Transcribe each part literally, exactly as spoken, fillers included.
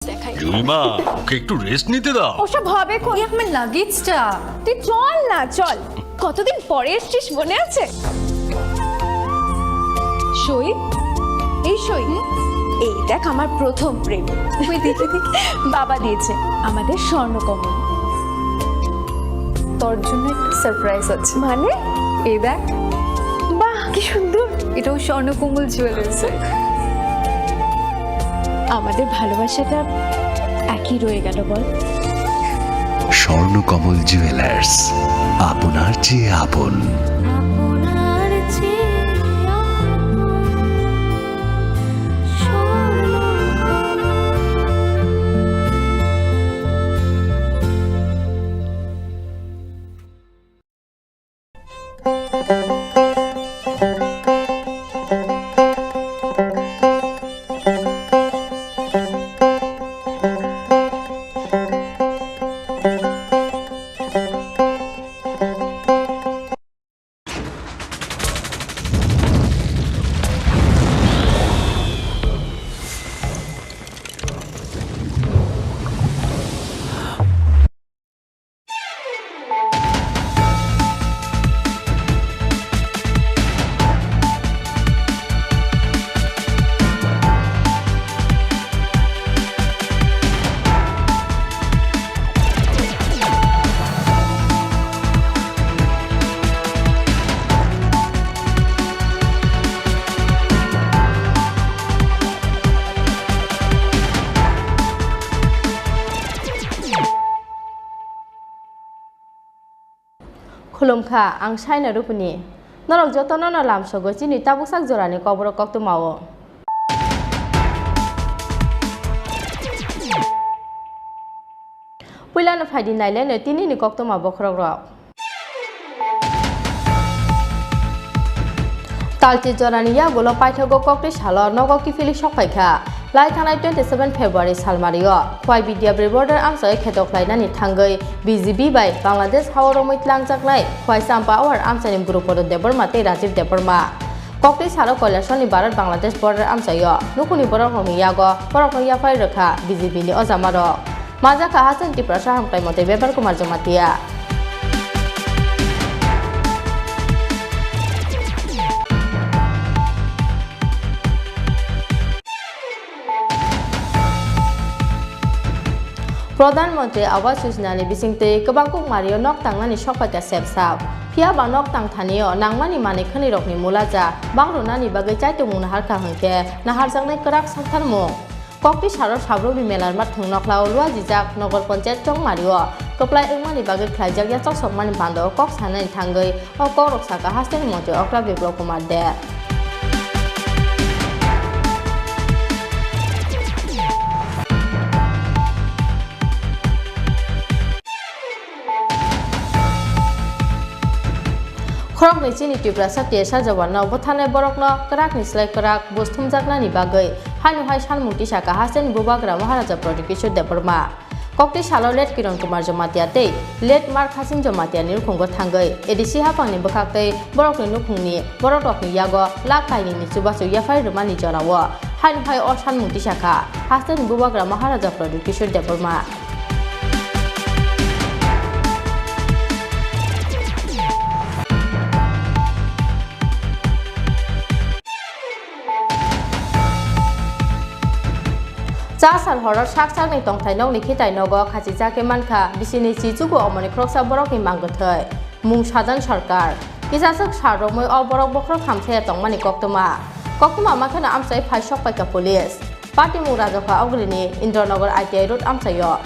দেখাই। জুইমা, ওকে একটু রেস্ট নিতে দাও। ওসব হবে কোন? এই আমার লাগেজটা। তুই চল না, চল। কতদিন পরে এসছিস, মনে আছে? সই, এই সই। এই দেখ, আমার প্রথম প্রেম। ওই দেখি, দেখি। বাবা দিয়েছে আমাদের স্বর্ণকমল। তোর জন্য একটা সারপ্রাইজ আছে। মানে? এই দেখ। বাহ, কি সুন্দর। এটাও স্বর্ণকমল জুয়েলার্স। আমাদের ভালোবাসাটা একই রয়ে গেল, বল? স্বর্ণকমল জুয়েলার্স, আপনার চেয়ে আপন। Khulumkha, ang Saina Rupini. Norok jotono no lamsogo chini tabuksak jorani kokborok koktwmao. Puilano phaidi naileno tinini koktwma bokhorokrok. Talchi jorani yagulo paithago koktwi salo nogo kiphilwi sokphaikha. Lai thangnai twenty seven February salmario Khwai Bidyabri border amchai kheto khlainani thangwi B G B bai Bangladesh hao romwi tlangjaknai Khwai Champa Awar amchaini Gurupodo Debbarma tei Rajiv Debbarma. Koktwi salo Koilashahar ni Bharat Bangladesh border amchaio nukhungni borokrokni yago borokno yaphai rwkha B G B ni ojamarok. Majak kha hasteni Tiprasa hamkrai mantri Bebal Kumar Jamatia. Pradhan Mantri Awas Yojana ni bisingtwi kwbang kukmario nok tangnani sokphaikha sepsap. Phiya ba nok tangthanio nangmani manwi khwnwirokni mulaja bangrwnani bagwi chaitomung naharkha hwnkhe naharjaknai kwrak saktharmung. Koktwi salo Sabrumni Melarmat thwng nokhlao luajijak Nogor Panchayat Chongmario kwplai wngmani bagwi khlaijak yachak sokmani bando kok sanani thangwi o kokrok sakha hasteni mantri Okra Biplab Kumar Deb. Khoroknwi chini Tiprasa T S R jawanno butharnai borokno kwrakni slai kwrak buj thumjaknani bagwi haino hai sanmung tisakha hasteni Bubagra Maharaja Pradyot Kishore Debbarma. Koktwi salo late Kiran Kumar Jamatia tei late Mar Khasim Jamatia ni nukhungo thangwi A D C haphangni bwkhak tei borokni nukhungni borok rokni yago lakh kainwi ni chubachu yaphai rwmani jorao haino hai o sanmung tisakha hasteni Bubagra Maharaja Pradyot Kishore Debbarma. Cha sal horo sak sakni tongthai nokni khitai nogo khachijak khe mankha bisini chichugo omoni khoroksa borokni mang kwthwi. Mung Sajan Sarkar. Kisaswk sal romwi o borok bokhorok thamsaya tongmani koktwma. Koktwma makheno amchai phai sokpaikha police. Patimung Rajokha Ogrini Indranagar I T I Road amchaio.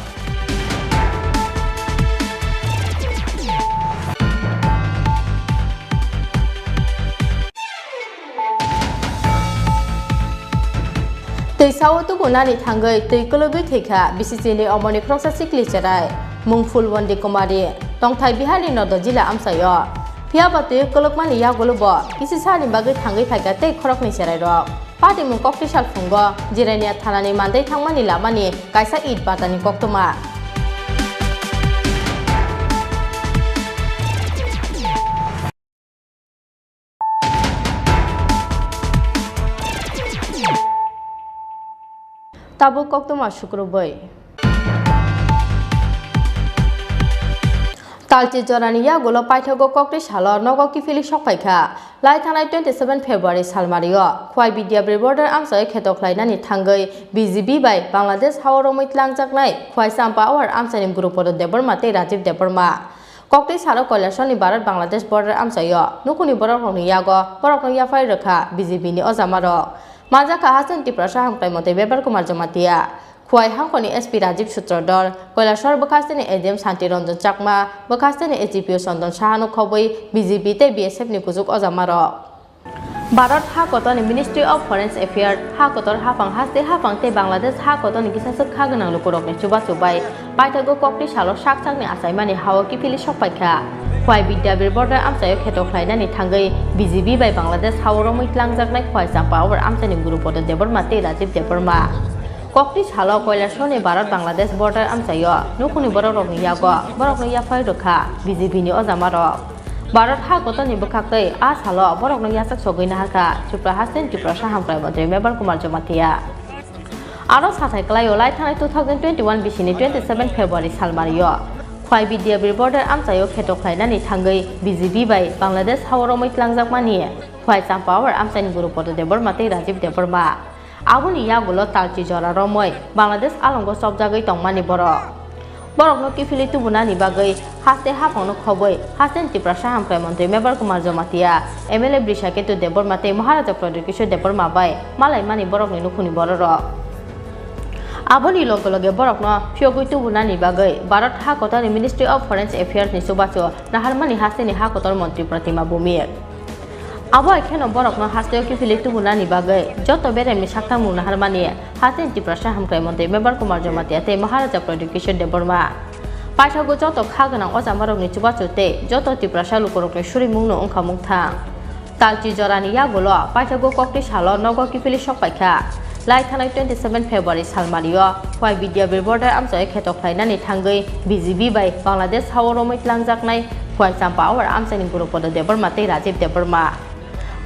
Twi sao tukunani thangwi twi kwlwgwi thwikha bisichini omoni khoroksa sikli cherai, mung Phulwandi Kumari, tongthai Biharni Noda jila amchaio. Phiya ba twi kwlwkmani yagulo bo kisi salni bagwi thangwi phaikha tei khoroknwi cherairok. Patimung koktwi sal phungo Jirania thanani mandai thangmani lamani kaisa it batani koktwma. Tabuk koktwma sukrubwi. Talchi jorani yagulo paithago koktwi salo nogo kiphilwi sokphaikha. Lai thangnai twenty seven February salmario Khwai Bidya Birborder amchaio kheto khlainani thangwi B J P bai Bangladesh hao romwi tlangjaknai Khwai Champa Awar amchaini Gurupodo Debbarma tei Rajiv Debbarma. Koktwi salo Koilasoni Bharat Bangladesh border amchaio nukhungni borokrokni yago borokno yaphai rwkha B J P ni ojamarok. Manjakha hasteni Tiprasa hamkrai montri Mebar Kumar Jamatia. Khwai hangkoni S P Rajiv Sutradhar, Koilasor bwkhasteni A D M Santi Ranjan Chakma, bwkhasteni A G P O Chandan Sahano khobwi B J P tei B S F ni kuchuk ojamarok. Bharat ha kotorni Ministry of Foreign Affairs, ha kotor haphang haste haphang tei Bangladesh ha kotorni kisaswk kha gwnang lukurokni chubachu bai paithago koktwi salo sak sakni achaimani hao kiphilwi sokphaikha. Khwai Bidya Birborder amchaio kheto khlainani thangwi B J P bai Bangladesh hao romwi tlangjaknai Khwai Champa Awar amchaini Gurupodo Debbarma tei Rajiv Debbarma. Koktwi salo Koilasoni Bharat Bangladesh border amchaio nukhungni borokrokni yago borokno yaphai rwkha B J P ni ojamarok. Bharat ha kotorni bwkhaktwi a salo borokno yachak sogwi naharkha Tripura hasteni Tiprasa hamkrai montri Mebar Kumar Jamatia. Aro sathai kwlaio lai thangnai two thousand twenty-one bisini twenty seven February salmario Khwai Bidya Bir border amchaio kheto khlainani thangwi B J P bai Bangladesh hao romwi tlangjakmani Khwai Champa Awar amchaini Gurupodo Debbarma tei Rajiv Debbarma. Aboni yagulo talchi jora romwi Bangladesh alongo chopjagwi tongmani borok. Borokno kiphilwi tubunani bagwi haste haphangno khobwi hasteni Tiprasa hamkrai montri Mebar Kumar Jamatia, M L A Brishaketu Debbarma tei Maharaja Pradyot Kishore Debbarma bai malaimani borokni nukhungni bororok. Aboni loge loge borokno phiyogwi tubunani bagwi Bharat ha kotorni Ministry of Foreign Affairs ni chubachu naharmani hasteni ha kotor montri Pratima Bhumik. Abo hai kheno borokno hasteo kiphilwi tubunani bagwi joto beremni saktharmung naharmani hasteni Tiprasa hamkrai montri Mebar Kumar Jamatia tei Maharaja Pradyot Kishore Debbarma. Paithago joto kha gwnang ojamarokni chubachu tei joto Tiprasa lukurokni surimungno wngkha mungthang. Talchi jorani yagulo paithago koktwi salo nogo kiphilwi sokpaikha. Lai thangnai twenty seven February salmario Khwai Bidya Bir border amchaio kheto khlainani thangwi B J P bai Bangladesh hao romwi tlangjaknai Khwai Champa Awar amchaini Gurupodo Debbarma tei Rajiv Debbarma.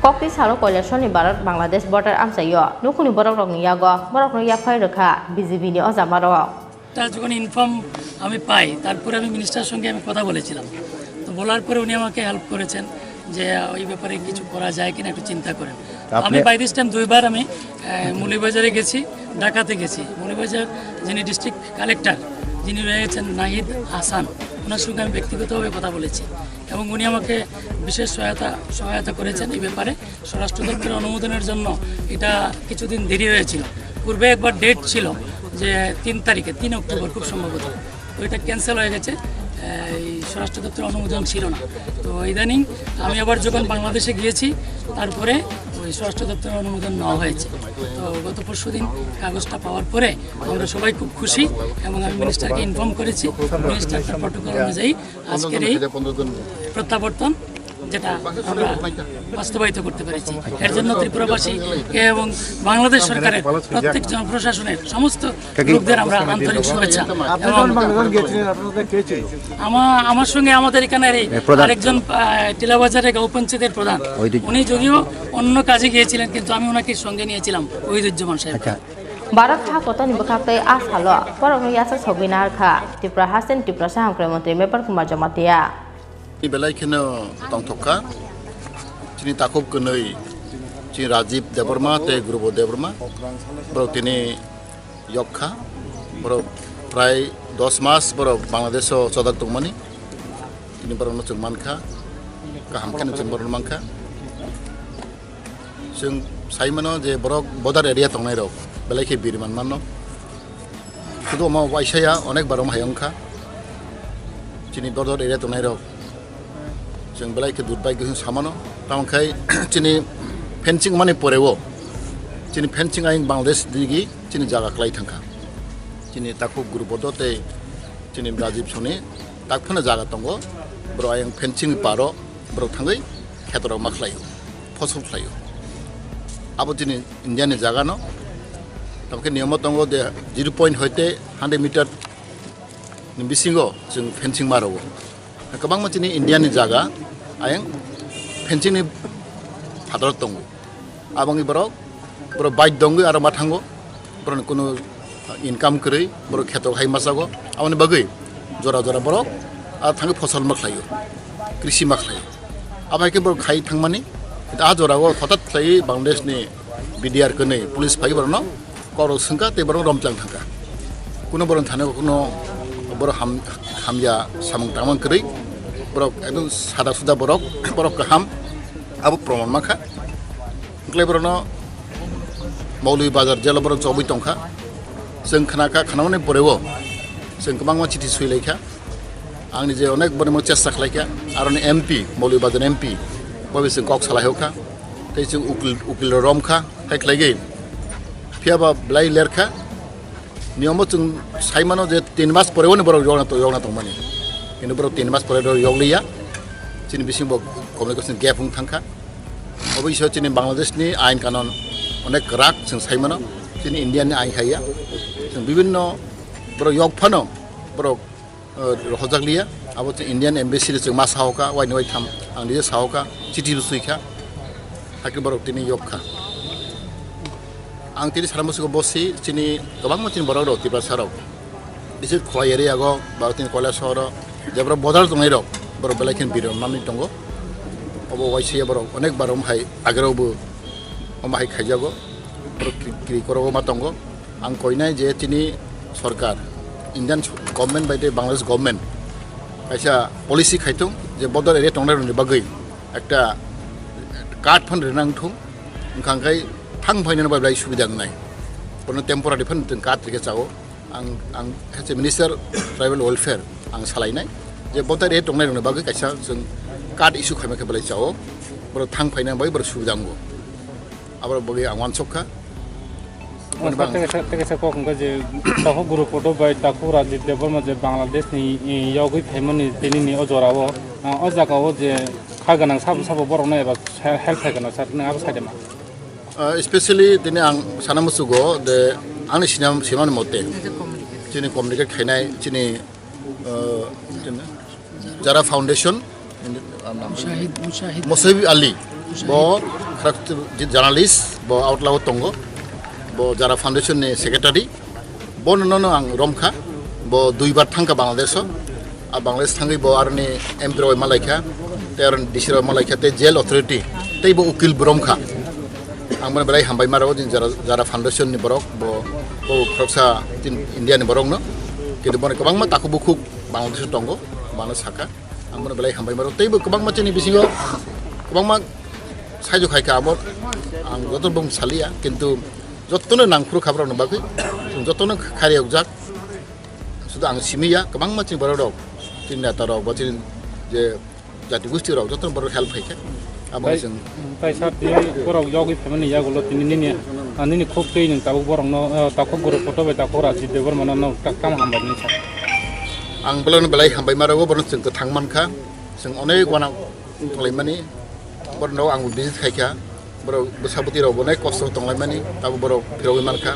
Koktwi salo Koilasoni Bharat Bangladesh border amchaio nukhungni borokrokni yago borokno yaphai rwkha B J P ni ojamarok. তা যখন ইনফর্ম আমি পাই, তারপরে আমি মিনিস্টার সঙ্গে আমি কথা বলেছিলাম। তো বলার পরে উনি আমাকে হেল্প করেছেন যে, আহ, এই ব্যাপারে কিছু করা যায় কিনা একটু চিন্তা করেন। তো আপনি আমি বাই দিস টাইম দুইবার আমি, আহ, মৌলভীবাজারে গেছি, ঢাকাতে গেছি। মৌলভীবাজার যিনি ডিস্ট্রিক্ট কালেক্টর, যিনি রয়েছেন নাহিদ হাসান, ওনার সঙ্গে আমি ব্যক্তিগতভাবে কথা বলেছি এবং উনি আমাকে বিশেষ সহায়তা, সহায়তা করেছেন এই ব্যাপারে। স্বরাষ্ট্র দপ্তরের অনুমোদনের জন্য এটা কিছুদিন দেরি হয়েছিল। পূর্বে একবার ডেট ছিল যে তিন তারিখে, তিন অক্টোবর খুব সম্ভবত, তো এটা ক্যান্সেল হয়ে গেছে। এই স্বরাষ্ট্র দপ্তরের অনুমোদন ছিল না। তো ইদানিং আমি আবার যখন বাংলাদেশে গিয়েছি, তারপরে ওই স্বরাষ্ট্র দপ্তরের অনুমোদন নেওয়া হয়েছে। তো গত পরশু দিন কাগজটা পাওয়ার পরে আমরা সবাই খুব খুশি এবং আমি মিনিস্টারকে ইনফর্ম করেছি। মিনিস্টার তার প্রটোকল অনুযায়ী আজকের এই প্রত্যাবর্তন যেটা আমরা বাস্তবায়িত করতে পেরেছি, এর জন্য ত্রিপুরাবাসী এবং বাংলাদেশ সরকারের প্রত্যেক জনপ্রশাসনের সমস্ত লোকদের আমরা আন্তরিক শুভেচ্ছা। আপনি এবং যখন বাংলাদেশ গিয়েছিলেন, আপনার সাথে কে ছিল? আমা-, আমার সঙ্গে আমাদের এখানের এই এ, প্রধান। আরেকজন, আহ, টিলাবাজারের গাঁও পঞ্চায়েতের প্রধান, ওই দিক। উনি যদিও অন্য কাজে গিয়েছিলেন, কিন্তু আমি ওনাকে সঙ্গে নিয়েছিলাম, ওহিদুজ্জামান সাহেব। আচ্ছা। Bharat ha kotorni bwkhak tei a salo borokno yachak sogwi naharkha Tripura hasteni Tiprasa hamkrai montri Mebar Kumar Jamatia. Belai kheno tongthok kha. Chini takhuk kwnwi, chini Rajiv Debbarma tei Gurubo Debbarma. Borok tini yok kha. Borok prai dos mas borok Bangladesh o chodak tongmani. Tini borokno chwng mankha. Kaham kheno chwng borokno mankha. Chwng sai mano je borok border area tongnai rok belai khe biri man mano. Sudu omo waisa ya, onek bar omo hai wngkha. Chini border area tongnai rok chwng belai khe durbhagyo hwn samano. Tamo khai chini fencing mani poreo, chini fencing ayang Bangladesh digi chini jaga klai thangkha. Chini takhuk Gurubodo tei chini Rajiv Soni tak phano jaga tongo. Borok ayang fencing paro borok thangwi khetorok ma khlaio, phosol khlaio. Abo chini India ni jaga no. Tamo khe niyamo tongo de zero point hoite hundred meter ni bisingo chwng fencing ma rwo. Kwbangma chini India ni jaga ayang fencing ni phataro tongo. Aboni borok, borok bike dongwi aro ma thango. Borokni kunu Income kwrwi, borok kheto hai masago, aboni bagwi jora jora borok a thangwi phosol ma khlaio, krisi ma khlaio. Abo hai khe borok khai thangmani, a jorao hothat khlaiwi Bangladesh ni B D R kwnwi police phai borokno kok rok swngkha tei borok romchang thangkha. Kuno borok thani kuno borok ham-, hamya samung tangmani kwrwi, borok ekdom sada suda borok, borok kaham, abo proman mankha. Hwnkhe borokno Maulibajar jelo borok chobwi tongkha. Chwng khnakha, khnamani poreo chwng kwbangma chithi swilaikha. Ang nije onek borokno chesta khlaikha. Aroni M P, Maulibajar M P, bobo chwng kok salai hokha. Tei chwng ukil, ukil romkha, hai khlaigwi. Phiyaba belai lerkha. Niyombo chwng saimano je tin mas poreo ni borok yokna to-, yokna tongmani. Kintu borok tin mas pore borok yokliya. Chini bisingo communication gap wng thangkha. Obo iso chini Bangladesh ni ain kanon onek kwrak chwng saimano, chini India ni ain haiya. Chwng bibinno borok yok phano borok, eh, rohorjak liya. Abo chwng Indian embassy rok chwng ma sahoka, waini waitham ang nije sahoka, chithi bo swikha, hakhe borok tini yokha. Ang tini sana musugo bosi chini kwbangma chini borok rok Tiprasa rok. Bises Khowai area go, Bharatini Koilashahar o, je borok bodol tongnai rok, borok belai khe biron manwi tongo. Obo waisa borok onek bar omo hai agero bo omo hai khaijago, borok kri-, kri koro ma tongo. Ang koinai je chini sorkar, Indian government bai tei Bangladesh government kaisa policy khaitung je bodol area tongnai rokni bagwi ekta card phan rinang thung, wngkha khe thang phainani bai belai subida wngnai. Bono temporary phan card rikhe chao. Ang, ang as a Minister Tribal Welfare ang salainai je bodol area tongnai rokni bagwi kaisa chwng card issue khaima khe belai chao, borok thang phaina bai borok subida wngo, abo bagwi ang uansuk kha. Mani bang- Tei kaisa, tei kaisa kok hwnkha je takhuk Guru Poto bai takhuk Rajit Debbarma je Bangladesh ni, i, yogwi phaimani tini ni o jora o, ah, o jaga o je kha gwnang sabo sabo borok no eba help khai gwnang sa, nang abo sai de ma? Ah, especially tini ang sana musugo de ani sinam, sinamani mote chini communicate khainai chini, ah, chini Jara Foundation, Mushahid, Mushahid. Musahib Ali, bo khrak journalist, bo outlaw tongo, bo Jara Foundation ni secretary, bo no no ang romkha, bo duibar thangkha Bangladesh o, a Bangladesh thangwi bo aroni M P rok malaikha, tei aroni D C rok malaikha, tei jail authority, tei bo ukil bo romkha. Ang bono belai hambai ma rwo, jini Jara, Jara Foundation ni borok, bo, bo khoroksa tin India ni borok no, kintu bono kwbangma takhuk bukhuk Bangladesh o tongo, bono saka. Ang bono belai hambai maro. Teibo kwbangma chini bisingo kwbangma saijo khai kha amo ang joto bung saliya, kintu jotono nangphuru kha borokno bagwi, chwng jotono khariyokjak. Sudu ang simi ya, kwbangma chini borok rok, chini neta rok, bo chini je jati gosti rok, jotono borok help khai kha. Amo Tai, chwng tai sir, tini borok yogwi phaimani yagulo tini nini, ah, nini khuk twi nwng tabuk borokno, ah, takhuk Guru Poto bai takhuk Rajit Debbarma no nwng ta-, tamo hambai nini sir? Ang bolongno belai hambai maro, borokno chwng kwthang mankha, chwng onek uanang tonglaimani, borokno ang visit khaikha, borok bwsa bwtwi rok bo onek kosto tonglaimani, tabuk borok phirogwi mankha,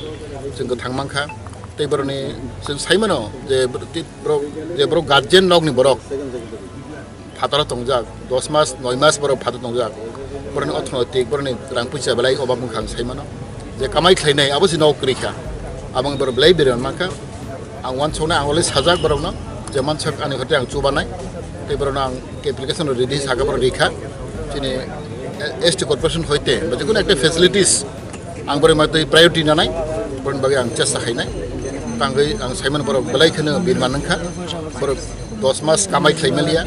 chwng kwthang mankha, tei borokni chwng saimano je borok, je borok guardian nokni borok, phataro tongjak, dos mas, noi mas borok phataro tongjak, borokni orthonoitik, borokni rang puisa belai obab wngkha ang saimano, je kamai khlainai abo se nok kwrwi kha, abo wng borok belai bere mankha. Ang uansuknai, ang already sajak borokno, je mansak ani hote ang chubanai, tei borokno ang application ready saka borok rikha, chini S T corporation hoite, ba jekunu ekta facilities, ang borok ma twi priority nanai, borokni bagwi ang chesta khainai. Tangwi ang saimano borok belai kheno birman wngkha, borok dos mas kamai khlai maliya,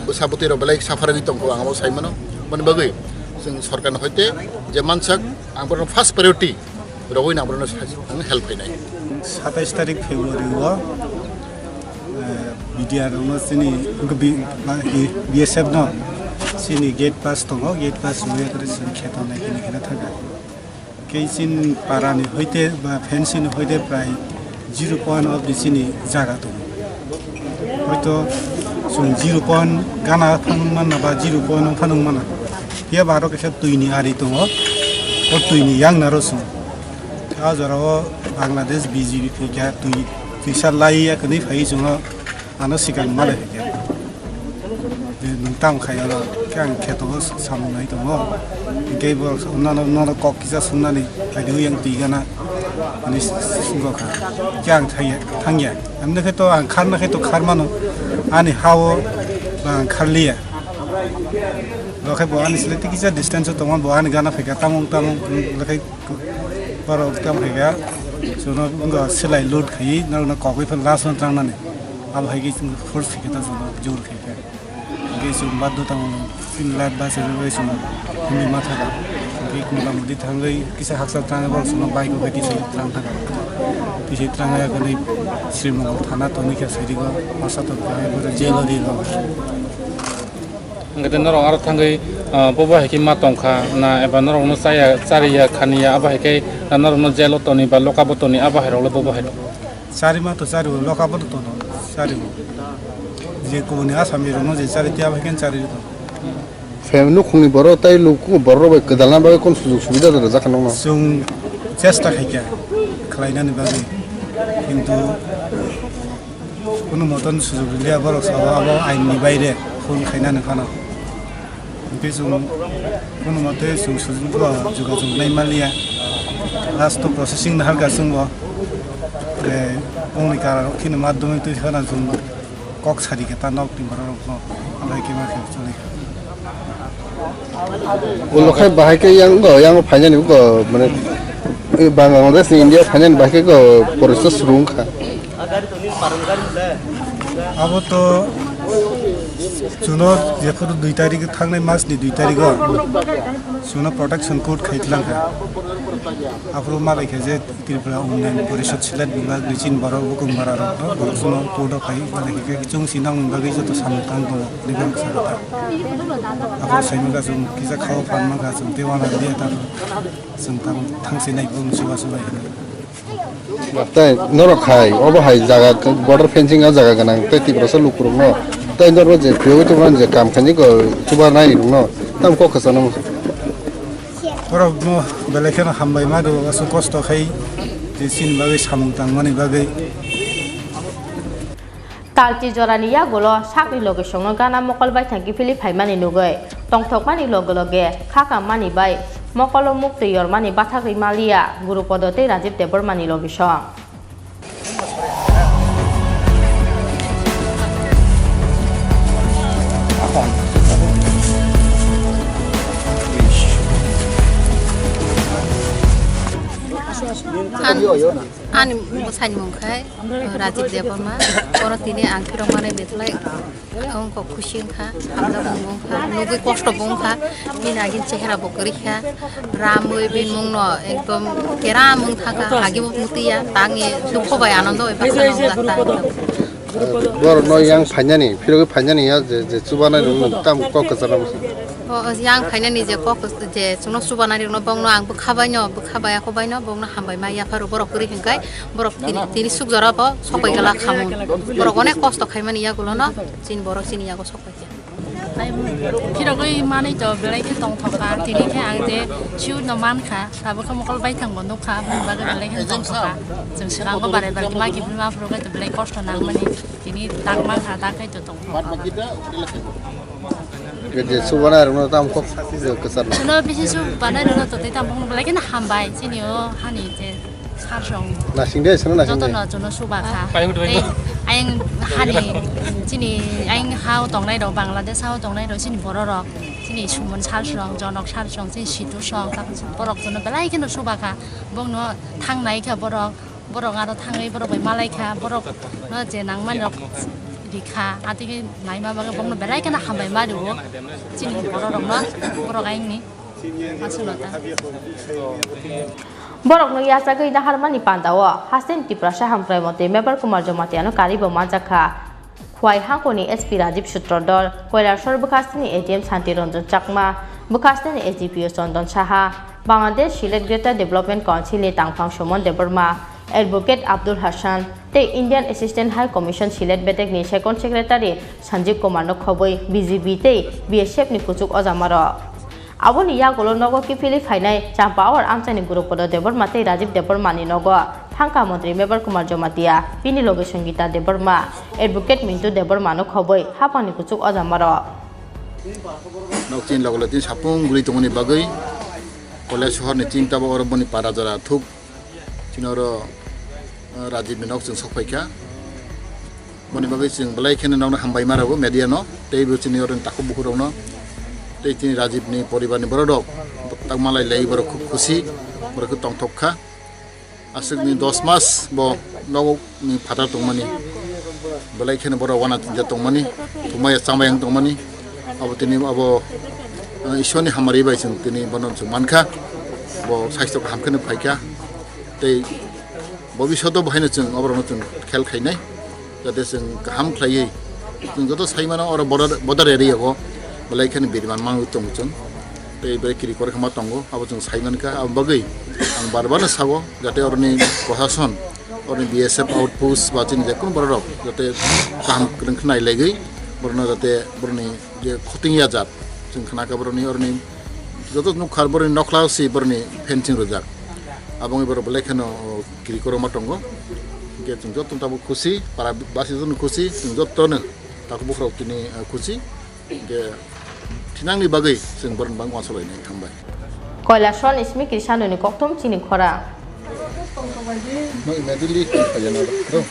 bwsa bwtwi rok belai suffer wngwi tongkho, ang abo saimano. Boni bagwi chwng sorkarni hoite je mansak ang borokno first priority rogwi nang borokno sa-, ang help khainai. Satais tarik February o, eh, B D R no chini, B-, B S F no chini gate pass tongo, gate pass rwya kwrwi chwng kheto nai kheno kheno thangkha. Kei chini para ni hoite ba fencing ni hoite prai zero point of the chini jaga tongo. Hoito chwng zero point gana phang manna ba zero point phang manna. Phiya ba aro kaisa twi ni ari tongo. O twi ni yang naro chwng. A jora o Bangladesh B J P phi kha twi, twisa lai ya kwnwi phai chwng o. Ano sikang malai hwnkhe, je nwng tamo khai oro, khe ang kheto o samung nai tongo. Hwnkhe bo nono, nono kok kisa swngnani, phaidi yang twi gana. Ani sugo kha. Khe ang thangya, thangya. Ani khe to ang kharna khe to khar mano. Ani hao ang kharliya. Bo khe bo ani sile tikisa distance o tongo, bo ani gana phaikha tamung tamung, bo khe borok tam phaikha. Suno wngkha silai load khai, norokno kokwi phano last no trangnani. Abo hai khe chwng force phaikha ta suno jor khaikha. Hingke chwng baddo tamo chini life bachaini bagwi chwng hwnwi ma thangkha. Hingke mota moti thangwi kisa hakchal thangwi borok chwngno bike o khe tisai thrang thangkha. Tisai thrang ya khe nai Sri Mongol thana tongwi khe siri go masa tongkha, ebo jail o ri rw. Hingke norok aro thangwi, ah, bobo hai khe ma tongkha na eba norokno chaya, chariya, khaniya, abo hai khe norokno jail o toni ba lock up o toni abo hai rok le bobo hai rok? Chari ma to chari o, lock up o to tono, chari o. Je kubuni Asami rokno je chari tiya bai khe chari o. Family nukhungni borok tai luku borok bai kwdalna bagwi kon sujug subida da rwjak kha nokno? Chwng chesta khaikha khlainani bagwi, kintu kunu moton sujug rwliya, borok sao abo ain ni baire phone khainani phano. Hingke chwng kono mote chwng sujung bo jogajog nai maliya. Last o processing na halka chwng bo. Tei bongni kara rok kheno madhyamik twi khana chwng kok sari khe ta nok ni borok rok no. Amai khe ma khe choli. Ulo khai bahai khe yang go, yang phainani go, mane, eh, Bangladesh ni India phainani bahai khe go, porisa surung kha. Abo to chuno jephuru dui tarik thangnai mas ni dui tarik o chuno protection court khai tlang kha. Aphuru malai kha je Tripura Unnayan Porishad Silat Bibhag ni chini borok bukung bara rok no borok chuno court o khai malai kha chung sinang bagwi joto samung tang tongo legal sakha ta. Aphuru sai mangkha chung kisa khao phan mangkha chung tei wana dia ta chung tang thang sinai bung chuba chubai hinwi. Tei norok hai, obo hai jaga border fencing o jaga gwnang tei Tiprasa lukurokno tei norok je phiyogwi tongmani je kam khainai chuba nainai rokno tamo kok kwchangno. Borokno belai kheno hambai ma rwo, aswk kosto khai je chini bagwi samung tangmani bagwi. Talchi jorani yagulo sakni logisongno gana mokol baithang kiphilwi phaimani nugwi tongthokmani loge loge khakam mani bai mokolo muktwi yormani bathagwi maliya Gurupodo tei Rajiv Debbarmani logisong. Ani bwsaini mung khe Rajiv Debbarma, oro tini ang phirok manwi bethlai wngkha, khusi wngkha, hamjak wngkha, nugwi kosto bo wngkha, bini agini chehra bo kwrwi kha, ramwi bini mungno ekdom keram wng thangkha, agi bo muti ya, tangwi dukho bai anondo bai baksa nongjak ta. Borokno yang phainani, phirogwi phainani ya je, je chubanai rokno tam kok kwcharo. O, o, yang phainani je kok je chwngno chubanai rokno bongno ang bwkha baino, bwkha bai ako baino bongno hambai ma yapharo borok kwrwi hwnkhai borok tini, tini suk jora bo sopai gala khamung. Borok onek kosto khaimani yagulono chini borok chini yago sopai kha. Phirogwi manwi to belai khe tongthokha, tini khe ang je siyut no mankha, tabuk khe mokol baithang bo nukha, aboni bagwi belai khe tongthokha. Chwng swkango barai barai ma kiphilma phuru khe to belai kosto nangmani, tini tak mankha, tak khe to tongthokha. Bede subana rokno tam kok kwchar. Chwngno bisi su banai rokno to tei tam bongno belai kheno hambai chini o hani je sar song. Nasing de, sano nasing de. Jotono chwngno suba kha. Tei ayang hani chini ayang hao tongnai rok, Bangladesh hao tongnai rok chini borok rok, chini Suman sar song, Jonok sar song, chini Situ song, borok chwngno belai kheno suba kha. Bongno thangnai kha borok. Borok aro thangwi borok bai malai kha, borok no je nangmani rok ri kha, atigi naima bagwi bokno belai kheno hambai ma rio, chini borok rok no, borok ayini aswk no ta. Borok no yachagwi naharmani panda o haste ni Tiprasa Hamkrai Montri Mebar Kumar Jamatia no karwi bo manjak kha. Khwai hangkoni S P Rajiv Sutrodol, Koilasor bwkhasteni A D M Santi Ranjan Chakma, bwkhasteni S D P O Chandan Saha, Bangladesh Sylhet Greater Development Council ni tangphang Suman Debbarma, Advocate Abdul Hassan tei Indian Assistant High Commission Sylhet bedekni Second Secretary Sanjeev Kumar no khobwi B J P tei B S F ni kuchuk ojamarok. Aboni yagulo nogo kiphilwi phainai Champawar amchaini Gurupodo Debbarma tei Rajiv Debbarma ni nogo thangkha Montri Mebar Kumar Jamatia, bini loge Sangita Debbarma, Advocate Mintu Debbarma no khobwi haphangni kuchuk ojamarok. Nok chini loge loge tini sapung guri tongmani bagwi Koilasohor ni chini tabuk oro boni para jora thuk Noro, uh, Rajibni nok chwng sok phaikha. Boni bagwi chwng belai kheno nokno hambai ma rwgo media no, tei bo chini oro takhuk bukhuk rokno, tei chini Rajibni poribarni borok rok, tak malai lai borok khub khusi, borok khe tongthok kha. Aswkni dos mas bo nokni phatar tongmani, belai kheno borok wana tinja tongmani, thumaya chamaya wng tongmani, abo tini abo, uh, Ishwarni hamari bai chwng tini bono chwng mankha, bo saisto kaham kheno phaikha, tei bobishoto bo haino chwng oborokno chwng khel khainai, jate chwng kaham khlaiwi chwng joto saimano oro border, border area o belai kheno biriman manwi tongo chwng. Tei bai kiri kore khama tongo, abo chwng sai mankha. Abo bagwi ang bar bar no sago, jate oroni prosason, oroni B S F outpost ba chini je kunu borok rok jate kaham kwrwng khe nai laigwi, borokno jate boroni je khoting ya jat chwng khna kha, boroni oroni joto nukha, boroni nokhlao si boroni fencing rwjak, abo wngwi borok belai kheno kiri kore ma tongo. Hwnkhe chwng joto tabuk khusi, para basi joto khusi, chwng joto no takhuk bukhuk rok tini, eh, khusi. Hingke thinangni bagwi chwng borokni bagwi uansuk lainai. Hambai. Koilasor ni simi kiri sanoni kokthum chini khorang. No, immediately kiri khaina do.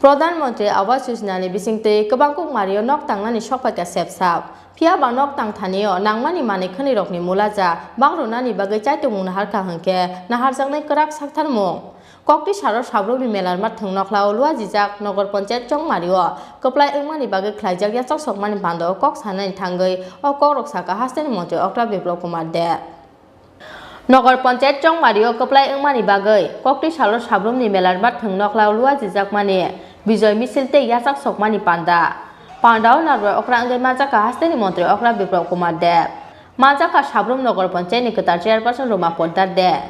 Pradhan Mantri Awas Yojana ni bisingtwi kwbang kuk mario nok tangnani sokphaikha sepsap. Phiya ba nok tangthanio nangmani manwi khwnwi rokni mulaja bang rwnani bagwi chaitumung naharkha hwnkhe naharjaknai kwrak saktharmung. Kokti saro sabrumni melarmat thwng nokhlao luajijak Nogor Panchayat Chongmario kwplai wngmani bagwi khlaijak yachak sokmani pandao kok sanani thangwi o kokrok sakha hasteni montri Okra Biplab Kumar Deb. Nogor Panchayat Chongmario kwplai wngmani bagwi kokti salo sabrumni melarmat thwng nokhlao luajijakmani Bijoy misil tei yachak sokmani panda. Pandao narwai okra wngwi manjakha hasteni montri Okra Biplab Kumar Deb. Manjakha Sabrum Nogor Panchayatni kwtal chairperson Ruma Poddar de,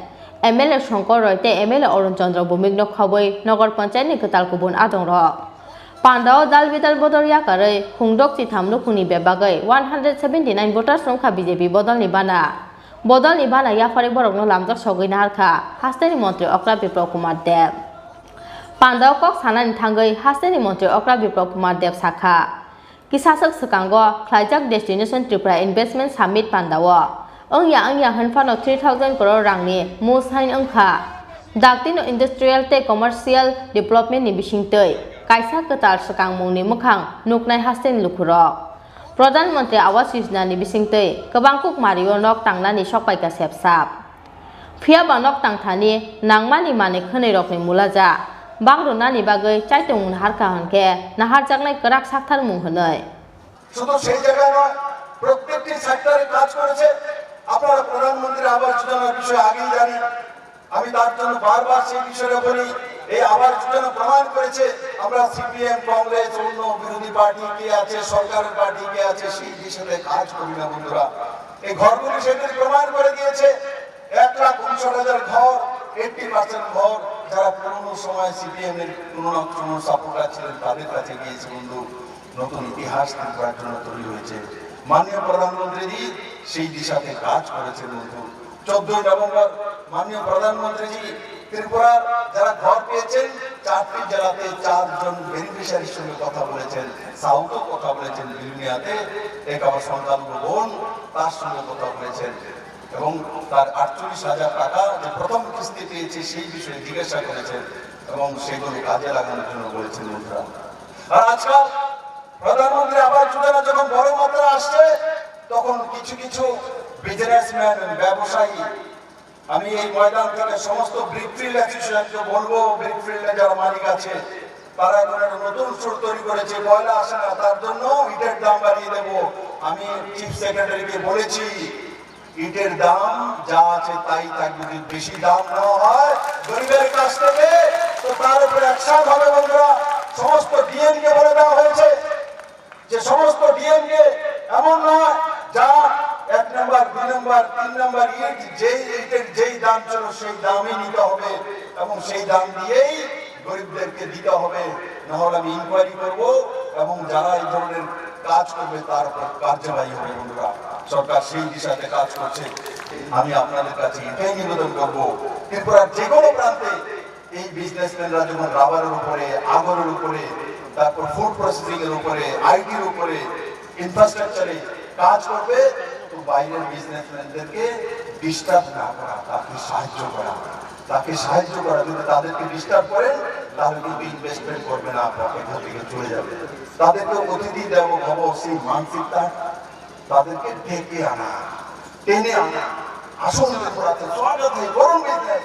M L A Shankar Roy tei M L A Arun Chandra Bhumikno khobwi Nogor Panchayatni kwtal kubun adongrok. Pandao dal bidal bodol yakarwi khungdok chitham nukhungni bebagwi one hundred seventy nine voters wngkha B J P bodolni bana. Bodolni bana yapharwi borokno lamjak sogwi naharkha hasteni montri Okra Biplab Kumar Deb. Pandao kok sanani thangwi hasteni montri Okra Biplab Kumar Deb sakha, kisaswk swkango khlaijak Destination Tripura Investment Summit pandao wngya wngya hwnphano three thousand crore rangni mu sign wngkha. Daktino industrial tei commercial development ni bisingtwi kaisa kwtal swkangmungni mwkhang nuknai hasteni lukurok. Pradhan Mantri Awas Yojana ni bisingtwi kwbang kuk mario nok tangnani sokpaikha sepsap. Phiya ba nok tangthani nangmani manwi khwnwi rokni mulaja bang rwnani bagwi chaitumung naharkha hwnkhe naharjaknai kwrak saktharmung hwnwi. শুধু সেই জায়গায় নয়, প্রত্যেকটি সেক্টরে কাজ করেছে। আপনারা প্রধানমন্ত্রী আবাস যোজনার বিষয়ে আগেই জানেন, আমি তার জন্য বারবার সেই বিষয়টা বলি। এই আবাস যোজনা প্রমাণ করেছে আমরা সিপিএম, কংগ্রেস, অন্য বিরোধী পার্টি কে আছে, সরকারের পার্টি কে আছে, সেই দিশাতে কাজ করি না বন্ধুরা। এই ঘরগুলি সেদিন প্রমাণ করে দিয়েছে। এক লাখ উনষাট হাজার ঘর, এইটটি পার্সেন্ট ঘর, যারা পুরনো সময় সিপিএম এর কোনো না কোনো সাপোর্টার ছিলেন, তাদের কাছে গিয়েছে বন্ধু। নতুন ইতিহাস ত্রিপুরার জন্য তৈরি হয়েছে। মাননীয় প্রধানমন্ত্রীজি সেই দিশাতে কাজ করেছেন বন্ধু। চোদ্দই নভেম্বর মাননীয় প্রধানমন্ত্রীজি ত্রিপুরার যারা ঘর পেয়েছেন, চারটি জেলাতে চারজন বেনিফিশিয়ারির সঙ্গে কথা বলেছেন, সাউথও কথা বলেছেন, বিলুনিয়াতে এক আমার সংখ্যালঘু বোন, তার সঙ্গে কথা বলেছেন। এবং তার আটচল্লিশ হাজার টাকা যে প্রথম কিস্তি পেয়েছে, সেই বিষয়ে জিজ্ঞাসা করেছেন এবং সেগুলো কাজে লাগানোর জন্য বলেছেন বন্ধুরা। আর আজকাল প্রধানমন্ত্রী আবাস যোজনা যখন বড় মাত্রা আসছে, তখন কিছু কিছু বিজনেসম্যান, ব্যবসায়ী, আমি এই ময়দান থেকে সমস্ত ব্রিকফিল্ড অ্যাসোসিয়েশনকে বলবো, ব্রিকফিল্ডে যারা মালিক আছে, তারা এখন একটা নতুন সুর তৈরি করেছে, ময়লা আসে না, তার জন্য ইটের দাম বাড়িয়ে দেবো। আমি চিফ সেক্রেটারিকে বলেছি, ইটের দাম যা আছে তাই থাকবে, যদি বেশি দাম না হয় গরিবের কাছ থেকে, তো তার উপরে অ্যাকশন হবে বন্ধুরা। সমস্ত ডিএম কে বলে দেওয়া হয়েছে যে সমস্ত ডিএম কে এমন নয় যা এক নাম্বার, দুই নাম্বার, তিন নাম্বার ইট, যেই ইটের যেই দাম ছিল সেই দামই নিতে হবে এবং সেই দাম দিয়েই গরিবদেরকে দিতে হবে, না হলে আমি ইনকোয়ারি করব এবং যারা এই ধরনের কাজ করবে তার উপর কার্যবাহী হবে। বন্ধুরা, সরকার সেই দিশাতে কাজ করছে। আমি আপনাদের কাছে এটাই নিবেদন করব, ত্রিপুরার যে কোনো প্রান্তে এই বিজনেসম্যানরা যেমন রাবারের উপরে, আগরের উপরে, তারপর ফুড প্রসেসিং এর উপরে, আইটির উপরে, ইনফ্রাস্ট্রাকচারে কাজ করবে, তো বাইরের বিজনেসম্যানদেরকে ডিস্টার্ব না করা, তাকে সাহায্য করা। তাকে সাহায্য করা, যদি তাদেরকে ডিস্টার্ব করেন, তাহলে কিন্তু ইনভেস্টমেন্ট করবে না, আপনার এখান থেকে চলে যাবে। তাদেরকে অতিথি দেব ভব, সেই মানসিকতা, তাদেরকে ডেকে আনা, টেনে আনা। আসুন, ত্রিপুরাতে স্বাগত, করুন বিজনেস।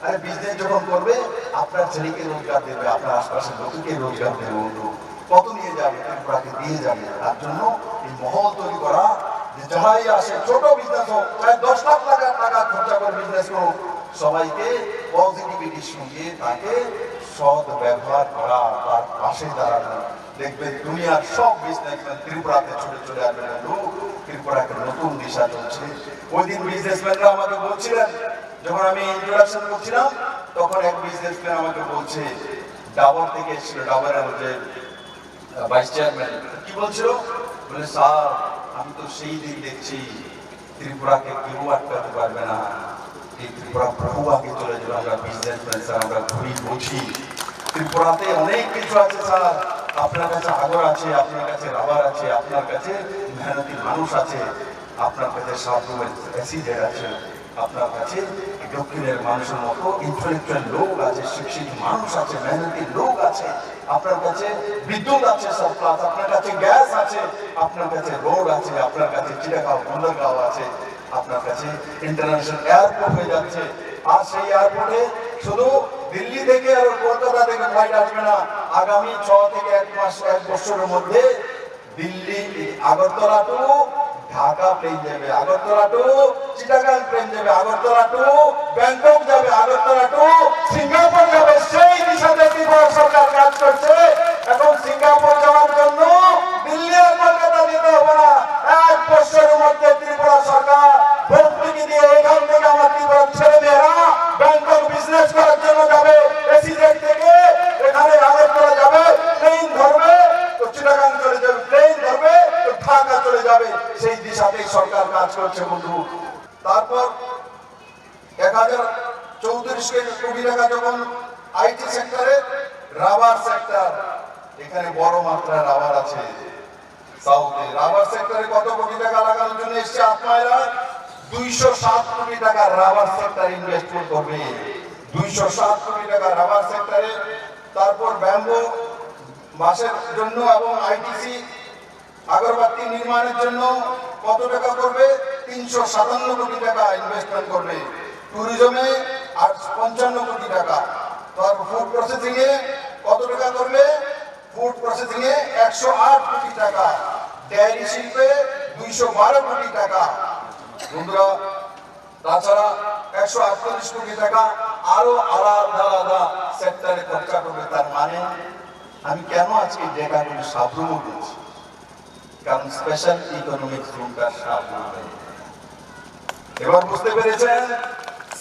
আরে, বিজনেস যখন করবে, আপনার ছেলেকে রোজগার দেবে, আপনার আশপাশের লোককে রোজগার দেবে, বন্ধু। কত নিয়ে যাবে, ত্রিপুরাকে দিয়ে যাবে। তার জন্য এই মহল তৈরি করা, যে যারাই আসে, ছোট বিজনেস হোক, চাই দশ লাখ টাকা, টাকা খরচা করে বিজনেস করুক, সবাইকে পজিটিভিটির সঙ্গে তাকে সৎ ব্যবহার করা, তার পাশে দাঁড়ানো। দেখবেন দুনিয়ার সব বিজনেসম্যান ত্রিপুরাতে ছুটে চলে আসবে, বন্ধু। ত্রিপুরাকে নতুন দিশা চলছে। ওই দিন বিজনেসম্যানরা আমাকে বলছিলেন, যখন আমি ইন্ট্রোডাকশন করছিলাম, তখন এক বিজনেসম্যান আমাকে বলছে, ডাবর থেকে এসেছিল, ডাবরের যে ভাইস চেয়ারম্যান, কি বলছিল? বলে, স্যার, আমি তো সেই দিন দেখছি ত্রিপুরাকে কেউ আটকাতে পারবে না। এই ত্রিপুরা বহু আগে চলে যাবে। আমরা বিজনেসম্যান স্যার, আমরা ঘুরি বুঝি। ত্রিপুরাতে অনেক কিছু আছে স্যার, আপনার কাছে আগর আছে, আপনার কাছে রাবার আছে, আপনার কাছে মেহনতি মানুষ আছে, আপনার কাছে সাবরুমের এসিজেড আছে, আপনার কাছে দক্ষিণের মানুষের মতো ইন্টেলেকচুয়াল লোক আছে, শিক্ষিত মানুষ আছে, মেহনতি লোক আছে, আপনার কাছে বিদ্যুৎ আছে, সাপ্লাই, আপনার কাছে গ্যাস আছে, আপনার কাছে রোড আছে, আপনার কাছে চিটাগাং বন্দরগাঁও আছে, আপনার কাছে ইন্টারন্যাশনাল এয়ারপোর্ট হয়ে যাচ্ছে। আর সেই এয়ারপোর্টে শুধু দিল্লি থেকে আর কলকাতা থেকে ফ্লাইট আসবে না। আগামী ছ থেকে এক মাস, এক বছরের মধ্যে দিল্লি, আগরতলা টু ঢাকা প্লেন যাবে, আগরতলা টু চিটাগাং প্লেন যাবে, আগরতলা টু ব্যাংকক যাবে, আগরতলা টু সিঙ্গাপুর যাবে। সেই দিশাতে ত্রিপুরা সরকার কাজ করছে। এখন সিঙ্গাপুর যাওয়ার জন্য দিল্লি আর কলকাতা যেতে হবে না। এক বছরের মধ্যে ত্রিপুরা সরকার ভর্তুকি দিয়ে এখান থেকে আমার ত্রিপুরার ছেলে মেয়েরা ব্যাংকক বিজনেস করার জন্য যাবে। এসিজেড থেকে এখানে আগরতলা যাবে, ট্রেন ধরবে, তো চিটাগাং চলে যাবে, প্লেন ধরবে, তো ঢাকা চলে যাবে। সেই দিশাতেই সরকার কাজ করছে, বন্ধু। তারপর এক হাজার চৌত্রিশ কোটি টাকা যখন আইটি সেক্টরে, রাবার সেক্টর, এখানে বড় মাত্রায় রাবার আছে। সাউথে রাবার সেক্টরে কত কোটি টাকা লাগানোর জন্য এসছে আত্মায়রা? দুইশো সাত কোটি টাকা রাবার সেক্টরে ইনভেস্টমেন্ট করবে, দুইশো সাত কোটি টাকা রাবার সেক্টরে। তারপর ব্যাম্বু বাঁশের জন্য এবং আইটিসি আগরবাতি নির্মাণের জন্য কত টাকা করবে? তিনশো সাতান্ন কোটি টাকা ইনভেস্টমেন্ট করবে। ট্যুরিজমে আর পঞ্চান্ন কোটি টাকা। তারপর ফুড প্রসেসিং এ কত টাকা করবে? ফুড প্রসেসিং এ একশো আট কোটি টাকা, ডেয়ারি শিল্পে দুইশো বারো কোটি টাকা। বন্ধুরা, তাছাড়া একশো আটচল্লিশ কোটি টাকা আরো আলাদা আলাদা সেক্টরে খরচা করবে। তার মানে আমি কেন আজকে ডেটাগুলি সাবরুমে বলছি? কারণ স্পেশাল ইকোনমিক জোনটা সাবরুমে। এবার বুঝতে পেরেছেন,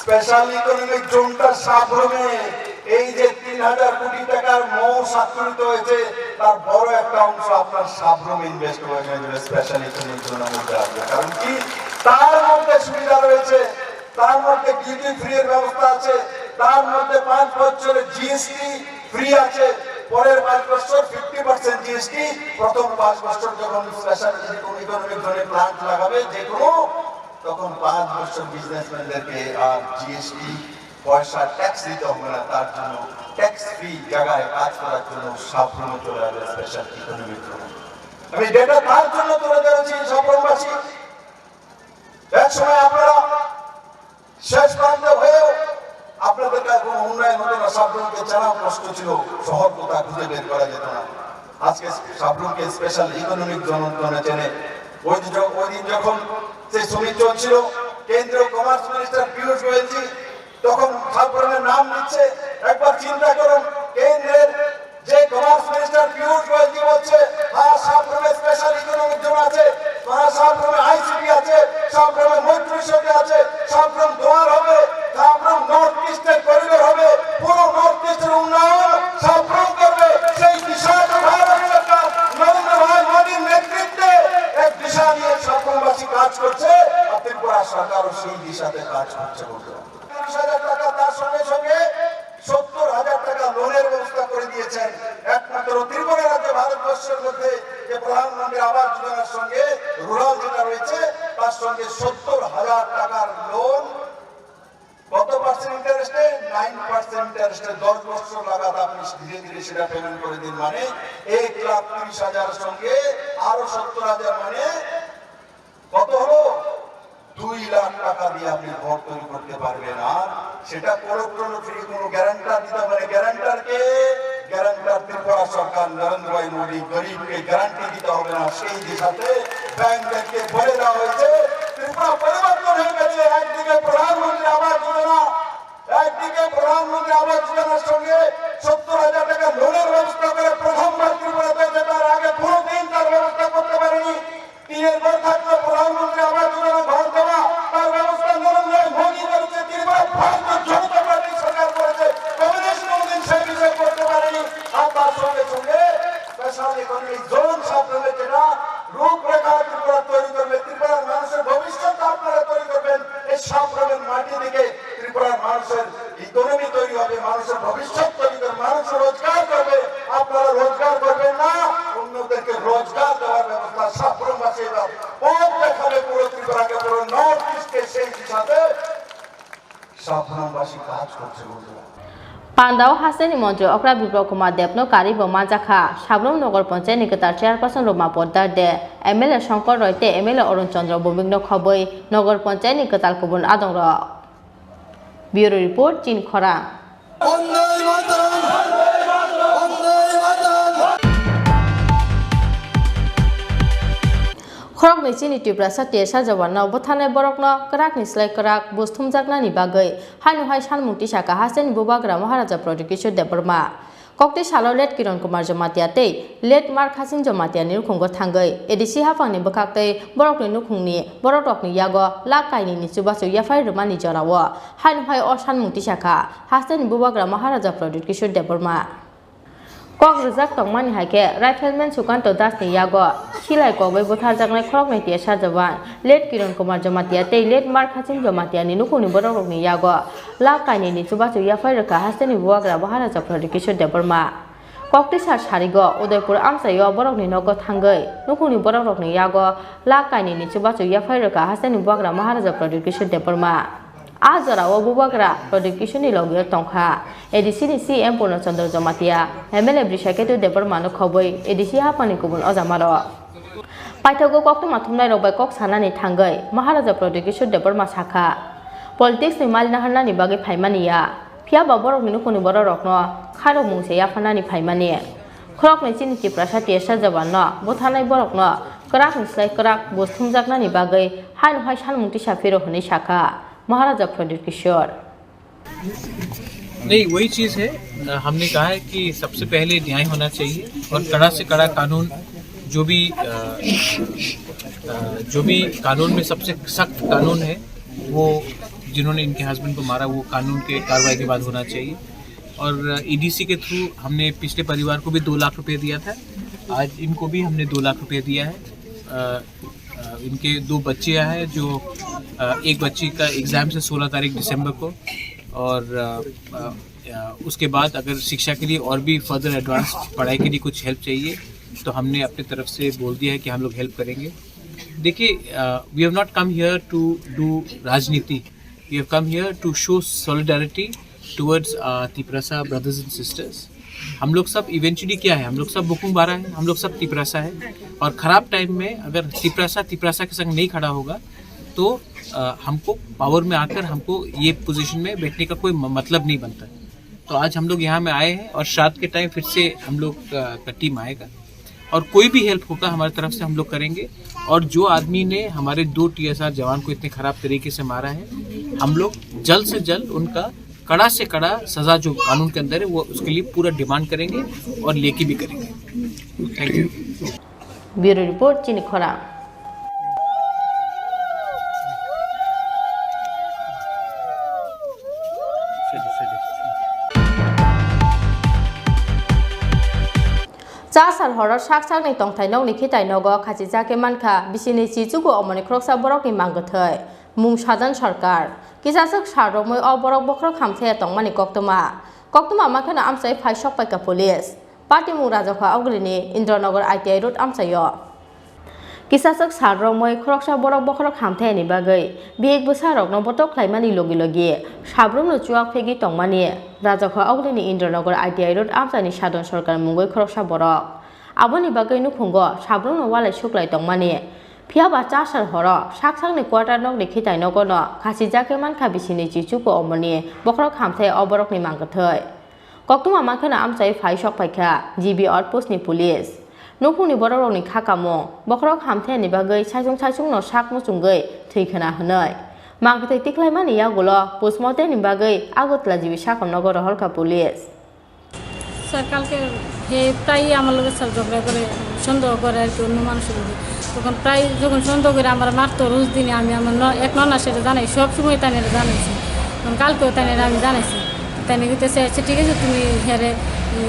স্পেশাল ইকোনমিক জোনটা সাবরুমে। এই যে তিন হাজার কোটি টাকার মৌ স্বাক্ষরিত হয়েছে, তার বড় একটা অংশ আপনার সাবরুম ইনভেস্ট হয়ে যাবে স্পেশাল ইকোনমিক জোনের মধ্যে আসবে। কারণ কি? তার মধ্যে সুবিধা রয়েছে, তার মধ্যে ডিউটি ফ্রি এর ব্যবস্থা আছে, তার মধ্যে পাঁচ বছরের জিএসটি ফ্রি আছে, পরের পাঁচ বছর ফিফটি পার্সেন্ট জিএসটি, প্রথম পাঁচ বছর যখন স্পেশাল ইকোনমিক জোনে প্ল্যান্ট লাগাবে যে কোনো, তখন পাঁচ বছর বিজনেসম্যানদেরকে আর জিএসটি পয়সা ট্যাক্স দিতে হবে না, তার জন্য ট্যাক্স ফ্রি জায়গায় কাজ করার জন্য সাবরুমে চলে যাবে স্পেশাল ইকোনমিক জোন। আমি ডেটা তার জন্য তুলে ধরেছি সাবরুমবাসী। এক সময় আপনারা শেষ প্রান্তে হয়েও আপনাদের কাছে কোনো উন্নয়ন হতো না, সাবরুমকে চেনা কষ্ট ছিল, শহর কোথায় খুঁজে বের করা যেত না। আজকে সাবরুমকে স্পেশাল ইকোনমিক জোন, জোনে চেনে। ওই যে য-, ওই দিন যখন সেই সুমিত চলছিল, কেন্দ্রীয় কমার্স মিনিস্টার পীযূষ গোয়েলজি তখন সাবরুমের নাম নিচ্ছে। একবার চিন্তা করুন, কেন্দ্রের যে কমার্স মিনিস্টার পীযূষ গোয়েলজি বলছে, হ্যাঁ, সাবরুমে স্পেশাল ইকোনমিক জোন আছে, হ্যাঁ, সাবরুমে আইসিটি আছে, সাবরুমে মৈত্রী সেতু আছে, সাবরুম দুয়ার হবে, সাবরুম নর্থ ইস্টের করিডোর হবে, পুরো নর্থ ইস্টের উন্নয়ন সাবরুম করবে। সেই দিশাতে ভারত সরকার নরেন্দ্র ভাই মোদীর নেতৃত্বে এক দিশা নিয়ে সাবরুমবাসী কাজ করছে, আর ত্রিপুরা সরকারও সেই দিশাতে কাজ করছে। বন্ধুরা, তিরিশ হাজার টাকা, তার সঙ্গে সঙ্গে সত্তর হাজার টাকা লোনের ব্যবস্থা করে দিয়েছেন। একমাত্র ত্রিপুরা রাজ্যে ভারতবর্ষের মধ্যে যে প্রধানমন্ত্রী আবাস যোজনার সঙ্গে রুরাল যেটা রয়েছে, তার সঙ্গে সত্তর হাজার টাকার লোন। কত পার্সেন্ট ইন্টারেস্টে? নাইন পার্সেন্ট ইন্টারেস্টে দশ বছর লাগাতার আপনি ধীরে ধীরে সেটা পেমেন্ট করে দিন। মানে এক লাখ তিরিশ হাজার সঙ্গে আরো সত্তর হাজার, মানে কত হলো? দুই লাখ টাকা দিয়ে আপনি ঘর তৈরি করতে পারবেন। আর সেটা কোর্ট ফ্রি, কোনো গ্যারান্টার দিতে হবে না। গ্যারান্টার কে? গ্যারান্টার ত্রিপুরা সরকার, নরেন্দ্র ভাই মোদী গরিবকে গ্যারান্টি দিতে হবে না। সেই দিশাতে ব্যাংকদেরকে বলে দেওয়া হয়েছে, ত্রিপুরা পরিবর্তন হয়ে গেছে। একদিকে প্রধানমন্ত্রী আবাস যোজনা, একদিকে প্রধানমন্ত্রী আবাস যোজনার সঙ্গে সত্তর হাজার টাকা লোনের ব্যবস্থা করে প্রথমবার ত্রিপুরাতে, যেটা আগে কোনোদিন তার ব্যবস্থা করতে পারেনি। টিনের ঘর থাকলো, প্রধানমন্ত্রী আবাস যোজনা ঘর দেওয়া, তার ব্যবস্থা নরেন্দ্র মোদী করেছে, ত্রিপুরা ভারতীয় জনতা পার্টি সরকার করেছে, কমিউনিস্ট কোনোদিন সেই বিষয়ে করতে পারেনি। আর তার সঙ্গে সঙ্গে স্পেশাল ইকোনমিক জোন সাফল্যের যেটা রূপরেখা ত্রিপুরা তৈরি করবে, ত্রিপুরার মানুষের ভবিষ্যৎ আপনারা তৈরি করবেন। এই সাফল্যের মাটি থেকে ত্রিপুরার মানুষের ইকোনমি তৈরি হবে, মানুষের ভবিষ্যৎ তৈরি করবে, মানুষ রোজগার করবে। আপনারা রোজগার করবেন না, অন্যদেরকে রোজগার দেওয়ার ব্যবস্থা সাফল্যবাসী এবার পথ দেখাবে পুরো ত্রিপুরাকে, পুরো নর্থ ইস্টকে সেই হিসাবে সাফল্যবাসী কাজ করছে বন্ধুরা। Pandao hasteni montri okra Biplab Kumar Debno karibo manjakha, Sabrum Nogor Panchayatni kwtal chairperson Roma Poddar de, M L A Shankar Roy tei M L A Arun Chandra Bhowmikno khobwi Nogor Panchayatni kwtal kubun adongrok. Bureau Report, Chini Khorang. Khoroknwi chini Tiprasa T S R jawanno butharnai borokno kwrakni slai kwrak buj thumjaknani bagwi haino hai sanmung tisakha hasteni Bubagra Maharaja Pradyut Kishore Debbarma. Kokti salo late Kiran Kumar Jamatia tei late Mar Khasin Jamatia ni nukhungo thangwi A D C haphangni bwkhak tei borokni nukhungni borok rokni yago lakh kainwi ni chubachu yaphai rwmani jorao haino hai o sanmung tisakha hasteni Bubagra Maharaja Pradyut Kishore Debbarma. Kok rwjak tongmani hai khe Rifleman Sukanto Das ni yago silai kokbai butharjaknai khoroknwi T S R jawan late Kiran Kumar Jamatia tei late Mar Khasin Jamatia ni nukhungni borok rokni yago lakh kainwi ni chubachu yaphai rwkha hasteni Bubagra Maharaja Pradyut Kishore Debbarma. Koktwisa sarigo Udaipur amchaio borokni nogo thangwi nukhungni borok rokni yago lakh kainwi ni chubachu yaphai rwkha hasteni Bubagra Maharaja Pradyut Kishore Debbarma. A jorao Bubagra Pradyut Kishore ni logio tongkha A D C ni C M Purno Chandra Jamatia, M L A Brishaketu Debbarma no khobwi A D C haphangni kubun ojamarok. Paithago koktwma thumnairok bai kok sanani thangwi Maharaja Pradyut Kishore Debbarma sakha, politics ni mal naharnani bagwi phaimani ya, phiya ba borokni nukhungni bororokno khairokmung se yapharnani phaimani. Khoroknwi chini Tiprasa T S R jawanno butharnai borokno kwrakni slai kwrak buj thumjaknani bagwi haino hai sanmung tisa phiro hwnwi sakha Maharaja Pradyut Kishore. नहीं, वही चीज़ है। अ, हमने कहा है कि सबसे पहले न्याय होना चाहिए और कड़ा से कड़ा कानून, जो भी अ, अ, जो भी कानून में सबसे सख्त कानून है, वो जिन्होंने इनके हस्बैंड को मारा, वो कानून के कार्रवाई के बाद होना चाहिए। और ईडीसी के थ्रू हमने पिछले परिवार को भी दो लाख रुपए दिया था, आज इनको भी हमने दो लाख रुपए दिया है। अ, अ, इनके दो बच्चियां हैं जो अ, एक बच्ची का एग्ज़ाम है सोलह तारीख दिसंबर को, और अ, अ, अ, उसके बाद अगर शिक्षा के लिए और भी फर्दर एडवांस पढ़ाई के लिए कुछ हेल्प चाहिए तो हमने अपनी तरफ से बोल दिया है कि हम लोग हेल्प करेंगे। देखिए, we have not come here to do राजनीति, we have come here to show solidarity towards Tiprasa brothers and sisters। हम लोग सब इवेंचुअली क्या है, हम लोग सब बुकुम बारा है, हम लोग सब तिपरासा है। और खराब टाइम में अगर तिपरासा तिपरासा के संग नहीं खड़ा होगा तो अ, हमको पावर में आकर हमको ये पोजीशन में बैठने का कोई म- मतलब नहीं बनता। तो आज हम लोग यहाँ में आए हैं और श्राद्ध के टाइम फिर से हम लोग का, का टीम आएगा और कोई भी हेल्प होगा हमारी तरफ से हम लोग करेंगे। और जो आदमी ने हमारे दो टीएसआर जवान को इतने खराब तरीके से मारा है, हम लोग जल्द से जल्द उनका कड़ा से कड़ा सजा जो कानून के अंदर है वो उसके लिए पूरा डिमांड करेंगे और लेके भी करेंगे। Thank you. Bureau Report, Chini Khorang. Chasar horo sak sakni tongthai nokni khitai nogo khachijak khe mankha bisini chichugo omoni khoroksa borokni mangkwthwi mung Sajan Sarkar. Kisaswk sal romwi o borok bokhorok hamthaya tongmani koktwma. Koktwma makheno amchai phai sokpaikha police. Patimung Rajakha Augulini Indranagar I T I Road amchaio. Kisaswk sal romwi khoroksa borok bokhorok hamthayani bagwi bihik bwsarokno botok khlaimani logi logi sabrumno chuak phegwi tongmani Rajakha Augulini Indranagar I T I Road amchaini sadon sorkar mungwi khoroksa borok. Aboni bagwi nukhungo sabrumno walai suklai tongmani. Phiya ba chasal horo sak sakni quarter nokni khitai nogono khachijak khe mankha bisini chichuko omoni bokhorok hamthai o borokni mangkwthwi. Koktwma mankheno amchai phai sok phaikha G B outpost ni police. Nukhungni borokrokni kha kamung bokhorok hamthayani bagwi saichung saichungno sak muchungwi thwi khna hwnwi. Mangkwthwi tikhlaimani yagulo postmortem ni bagwi Agartala G B sakhamnogo rohorkha police. Sir, কালকে হে প্রায়ই আমার লগে স্যার ঝগড়া করে, সন্দেহ করে আর কি অন্য মানুষের লগে। তখন প্রায় যখন সন্দেহ করে আমার মারতো রোজ দিনে, আমি আমার ন-, এক ননা সেটা জানাই, সব সময় তাই জানাইছি। তখন কালকেও তাই আমি জানাইছি। তাই কইতেছে, "আচ্ছা ঠিক আছে, তুমি হেরে,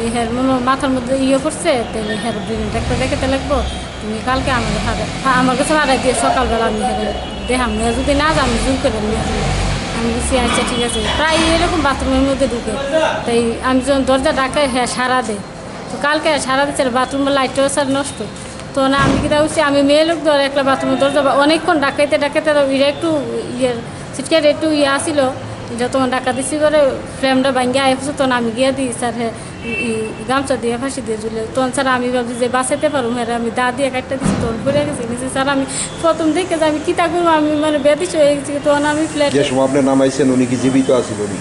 ই হের মনে হয় মাথার মধ্যে ইয়ে করছে, তাহলে হের ব্রেন ডাক্তার দেখাতে লাগবো।" তুমি কালকে আমার ঘরে, হ্যাঁ, আমার কাছে পাঠাই দিয়ে সকালবেলা আমি হেরে দেখাম, যদি না যাও, আমি জোর করে নিয়ে আসবো। আমি বলছি, "আচ্ছা, ঠিক আছে।" প্রায় এরকম বাথরুমের মধ্যে ঢুকে, তাই আমি যখন দরজা ডাকাই, হ্যাঁ, সাড়া দেয়। তো কালকে সাড়া দিচ্ছে, বাথরুমের লাইটটাও স্যার নষ্ট। তো না, আমি কিতা করছি, আমি মেয়ে লোক ধর একলা বাথরুমের দরজা বা-, অনেকক্ষণ ডাকাইতে ডাকাইতে তো এরা একটু ইয়ে, সিটকার একটু ইয়ে আসিল, যতক্ষণ ডাকা দিছি করে ফ্রেমটা ভাঙ্গিয়া আইসো, তখন আমি গিয়া দিই, স্যার, হ্যাঁ, ই, ই, গামছা দিয়ে ফাঁসি দিয়ে ঝুলে। তখন স্যার আমি ভাবছি যে বাঁচাইতে পারবো, মেয়েরা আমি দা দিয়ে কাটতে দিছি, তখন পড়ে গেছি। নিচে স্যার আমি প্রথম দেখে যে আমি কিতা করবো, আমি মানে বেদিস হয়ে গেছি। তখন আমি ফ্ল্যাট যে সময় আপনি নামাইছেন, উনি কি জীবিত আছিল উনি?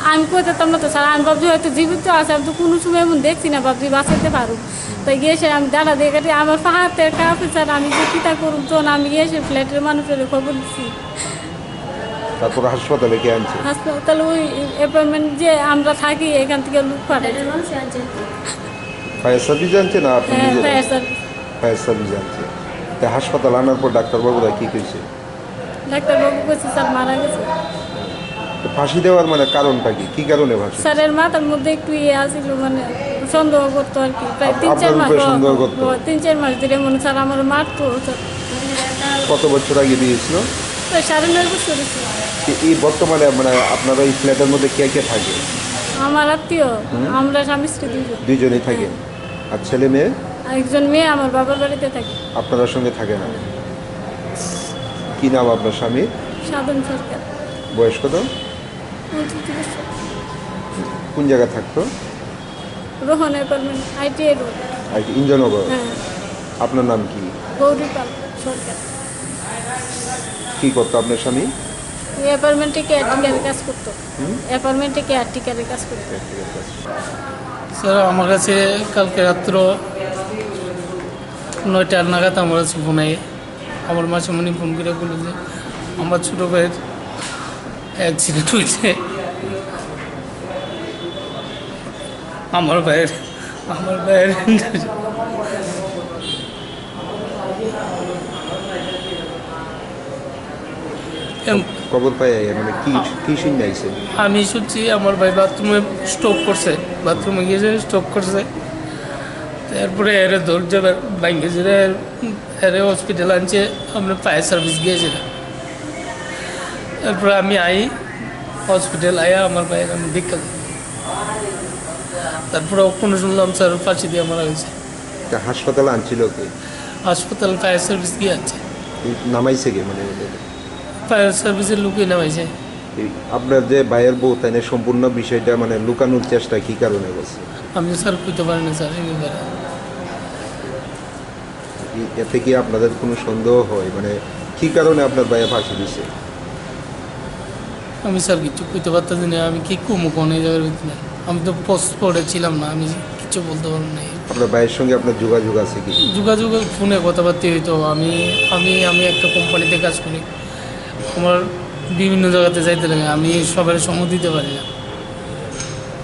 আমি কই দিতাম না তো স্যার, আমি ভাবছি হয়তো জীবিত আছে, আমি তো কোনো সময় এমন দেখছি না, ভাবছি বাঁচাইতে পারবো। তাই গিয়ে সে আমি দাঁড়া দিয়ে কাটি, আমার পাহাড় থেকে কাঁপে স্যার, আমি যে কিতা করবো, তখন আমি গিয়ে সে ফ্ল্যাটের মানুষের খবর দিছি। তারপর হাসপাতালে কে আনছে? হাসপাতালে ওই অ্যাপার্টমেন্ট যে আমরা থাকি, এখান থেকে লোক পাঠায়। ফ্ল্যাটের মানুষ আনছে। ফায়ার সার্ভিস আনছে না আপনি হ্যাঁ, নিজেরা? Fire service. ফায়ার সার্ভিস আনছে। তা হাসপাতাল আনার পর ডাক্তারবাবুরা কি কইছে? ডাক্তারবাবু কইছে, "স্যার মারা গেছে।" তো ফাঁসি দেওয়ার মানে কারণটা কি? কি কারণে ফাঁসি? স্যারের মাথার মধ্যে একটু ইয়ে আছিল, মানে সন্দেহ করতো আর কি। প্রায় আপ-, তিন চার আপনার মাস, উপরে ও, সন্দেহ করতো? ও, তিন চার মাস ধরে মনে স্যার আমার মারতো, স্যার। কত বছর আগে বিয়ে হয়েছিল? তো সাড়ে নয় বছর হয়েছে। এ-, এই বর্তমানে মানে আপনারা এই ফ্ল্যাটের মধ্যে কে কে থাকে? আমার আত্মীয়, হুম। আমরা স্বামী স্ত্রী দুইজন। দুইজনই থাকেন? আর ছেলে মেয়ে? আর একজন মেয়ে আমার বাবার বাড়িতে থাকে। আপনার সঙ্গে থাকে না? কি নাম আপনার স্বামীর? সাধন সরকার। বয়স কত? ঊনত্রিশ বছর। কোন জায়গা থাকতো? Rohan apartment, ITI road. IT Indranagar? হ্যাঁ। আপনার নাম কি? গৌরী পাল সরকার। কি করতো আপনার স্বামী? ওই অ্যাপার্টমেন্টে কেয়ারটেকারের কাজ করতো। হুম? অ্যাপার্টমেন্টে কেয়ারটেকারের কাজ করতো। কেয়ারটেকারের কাজ। স্যার, আমার কাছে কালকে রাত্র নয়টা নাগাদ আমার কাছে ফোন আয়। আমার মাসিমণি ফোন করে বলে যে আমার ছোট ভাইয়ের অ্যাক্সিডেন্ট হয়েছে। আমার ভাইয়ের, আমার ভাইয়ের এম- খবর পাই আইয়া, মানে, কি, কি শুনে আইছেন? আমি শুনছি আমার ভাই বাথরুমে স্ট্রোক করছে, বাথরুমে গিয়েছে, স্ট্রোক করছে। তারপরে এরে দরজা ভা-, ভাঙে ছিঁড়ে এরে হসপিটাল আনছে, আমরা ফায়ার সার্ভিস গিয়েছিলাম। তারপরে আমি আই হসপিটাল আয়া আমার ভাইয়ের আমি ভিক্ষা করি। তারপরে ওখানে শুনলাম স্যার ফাঁসি দিয়ে মারা গেছে। তা হাসপাতালে আনছিল কে? হাসপাতাল ফায়ার সার্ভিস গিয়ে আনছে। এই নামাইছে কে, মানে, ওদের? ফায়ার সার্ভিসের লোকই নামাইছে। এই আপনার যে ভাইয়ের বউ, তাই না, সম্পূর্ণ বিষয়টা, মানে, লুকানোর চেষ্টা কি কারণে করছে? আমি তো স্যার কইতে পারি না স্যার এই ব্যাপারে। এ-, এতে কি আপনাদের কোনো সন্দেহ হয়? মানে, কি কারণে আপনার ভাইয়া ফাঁসি দিছে? আমি স্যার কিচ্ছু কইতে পারতেছি না, আমি কি কমু কোন এই জায়গার ভিতরে? আমি তো পোস্ট পড়ে ছিলাম না, আমি কিচ্ছু বলতে পারবো না। আপনার ভাইয়ের সঙ্গে আপনার যোগাযোগ আছে কি? যোগাযোগ ফোনে কথাবার্তা হইতো, আমি, আমি, আমি একটা কোম্পানিতে কাজ করি, আমার বিভিন্ন জায়গাতে যাইতে লাগে, আমি সবার সময় দিতে পারি না।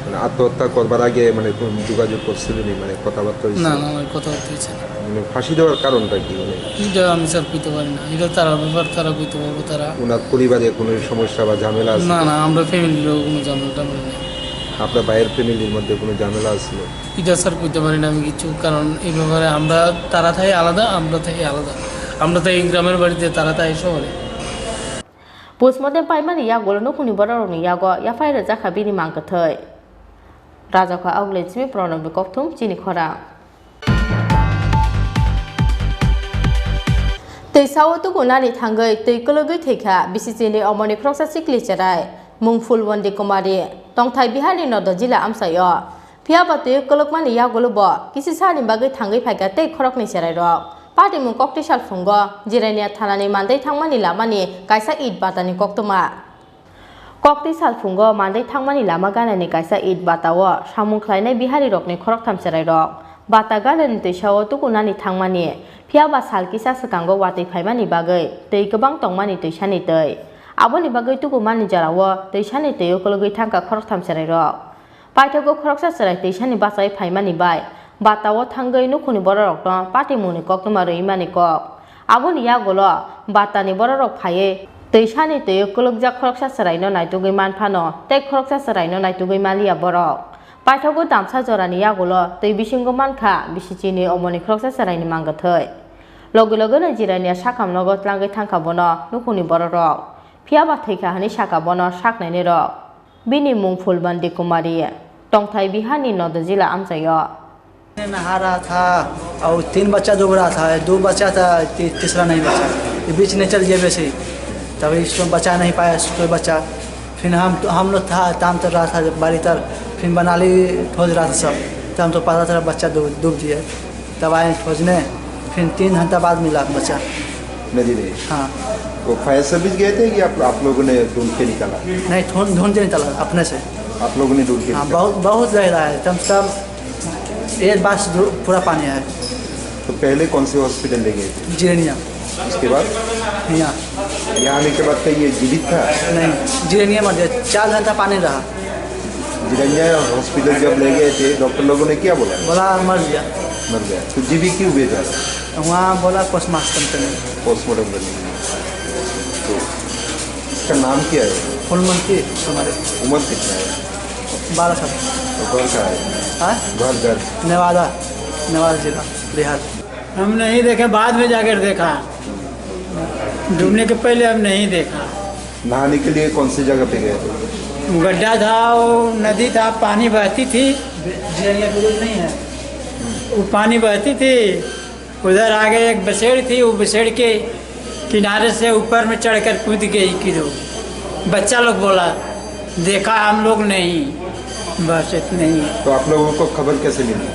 মানে, আত্মহত্যা করবার আগে, মানে, কোন যোগাযোগ করছিলেন, মানে, কথাবার্তা হয়েছিল? না, না, আমার কথাবার্তা হয়েছে না। মানে, ফাঁসি দেওয়ার কারণটা কি, মানে? এটা আমি স্যার কইতে পারি না, এটা তারা ব্যাপার, তারা কইতে পারবো তারা। ওনার পরিবারে কোনো সমস্যা বা ঝামেলা আছে? না, না, আমরা ফ্যামিলির কোনো ঝামেলা টামেলা নেই। আপনার ভাইয়ের ফ্যামিলির মধ্যে কোনো ঝামেলা আছিল? এটা স্যার কইতে পারি না আমি কিছু, কারণ এই ব্যাপারে আমরা, তারা থাকে আলাদা, আমরা থাকি আলাদা, আমরা থাকি গ্রামের বাড়িতে, তারা থাকে শহরে। Postmortem paimani yagulo nukhungni bororokni yago F I R rwjakha bini mangkwthwi. Rajakha Auglai simi Pranobni kokthum chini khorang. Twi sao tukunani thangwi twi kwlwgwi thwikha bisichini omoni khoroksa sikli cherai mung Phulwandi Kumari, tongthai Biharni Noda jila amchaio. Phiya ba twi kwlwkmani yagulo bo kisisani bagwi thangwi phaikha tei khoroknwi cherairok. Patimung kokti salphungo Jirania thanani mandai thangmani lamani kaisa it batani koktwma. Kokti salphungo mandai thangmani lama ganani kaisa it batao samung khlainai Biharirokni khoroktham cherairok. Bata ganani twisao tukunani thangmani, phiya ba sal kisa swkango watwi phaimani bagwi twi kwbang tongmani twisani twi. Aboni bagwi tukumani jorao twisani twio kwlwgwi thangkha khoroktham cherairok. Paithago khoroksa chwrai twisani bachai phaimani bai batao thangwi nukhungni bororokno patimungni koktwma rwimani kok. Aboni yagulo batani bororok phaiwi twisani twio kwlwkjak khoroksa chwraino naitugwi manphano tei khoroksa chwraino naitugwi manliya borok. Paithago damsa jorani yagulo twi bisingo mankha bisichini omoni khoroksa chwraini mangkwthwi. Logi logino Jirania sakhamnogo tlangwi thangkha bono nukhungni bororok. Phiya ba thwikha hwnwi sakha bono saknainirok. Bini mung Phulwandi Kumari, tongthai Biharni Noda jila amchaio. नहा रहा था और तीन बच्चा डूब रहा था, दो बचा था, ती-, तीसरा नहीं बचा। ये बीच में चल गया वैसे ही, तभी इसको बचा नहीं पाया कोई बच्चा। फिर हम हम लोग था, काम कर रहा था बाड़ी तर, फिर बनाली खोज रहा था सब, तब हम तो पता चला बच्चा डूब डूब दिया। तब आए खोजने, फिर तीन घंटा बाद मिला बच्चा। नदी में? हाँ। वो फायर सर्विस गए थे कि आप, आप लोगों ने ढूंढ के निकाला? नहीं, ढूंढ, ढूंढ के निकाला, अपने से। आप लोगों ने ढूंढ के हाँ, निकाला? बहुत, बहुत गहरा है, कम से कम एक बास दू-, पूरा पानी है। तो पहले कौन से हॉस्पिटल ले गए थे? जिरेनिया। उसके बाद? यहाँ। यहाँ आने के बाद क्या ये जीवित था? नहीं, जिरेनिया मर गया, चार घंटा पानी रहा। जिरेनिया हॉस्पिटल जब ले गए थे, डॉक्टर लोगों ने क्या बोला? बोला, मर गया। मर गया। तो जीवित क्यों भेजा? वहाँ बोला पोस्टमार्टम करने। पोस्टमार्टम करने के लिए। तो इसका नाम क्या है? फुलमंती कुमारी। उम्र कितना है? बारह साल। तो घर कहाँ है? हाँ? घर, घर। नेवादा, नेवादा जिला, बिहार। हम नहीं देखे, बाद में जाकर देखा। डूबने के पहले हम नहीं देखा। नहाने के लिए कौन सी जगह पे गए थे? गड्ढा था, वो नदी था, पानी बहती थी। जिरेनिया के रूट नहीं है। वो पानी बहती थी, उधर आगे एक बसेड़ थी, वो बसेड़ के किनारे से ऊपर में चढ़कर कूद गई कि दो बच्चा लोग बोला, देखा हम लोग नहीं, बस इतने ही है। तो आप लोगों को खबर कैसे मिली?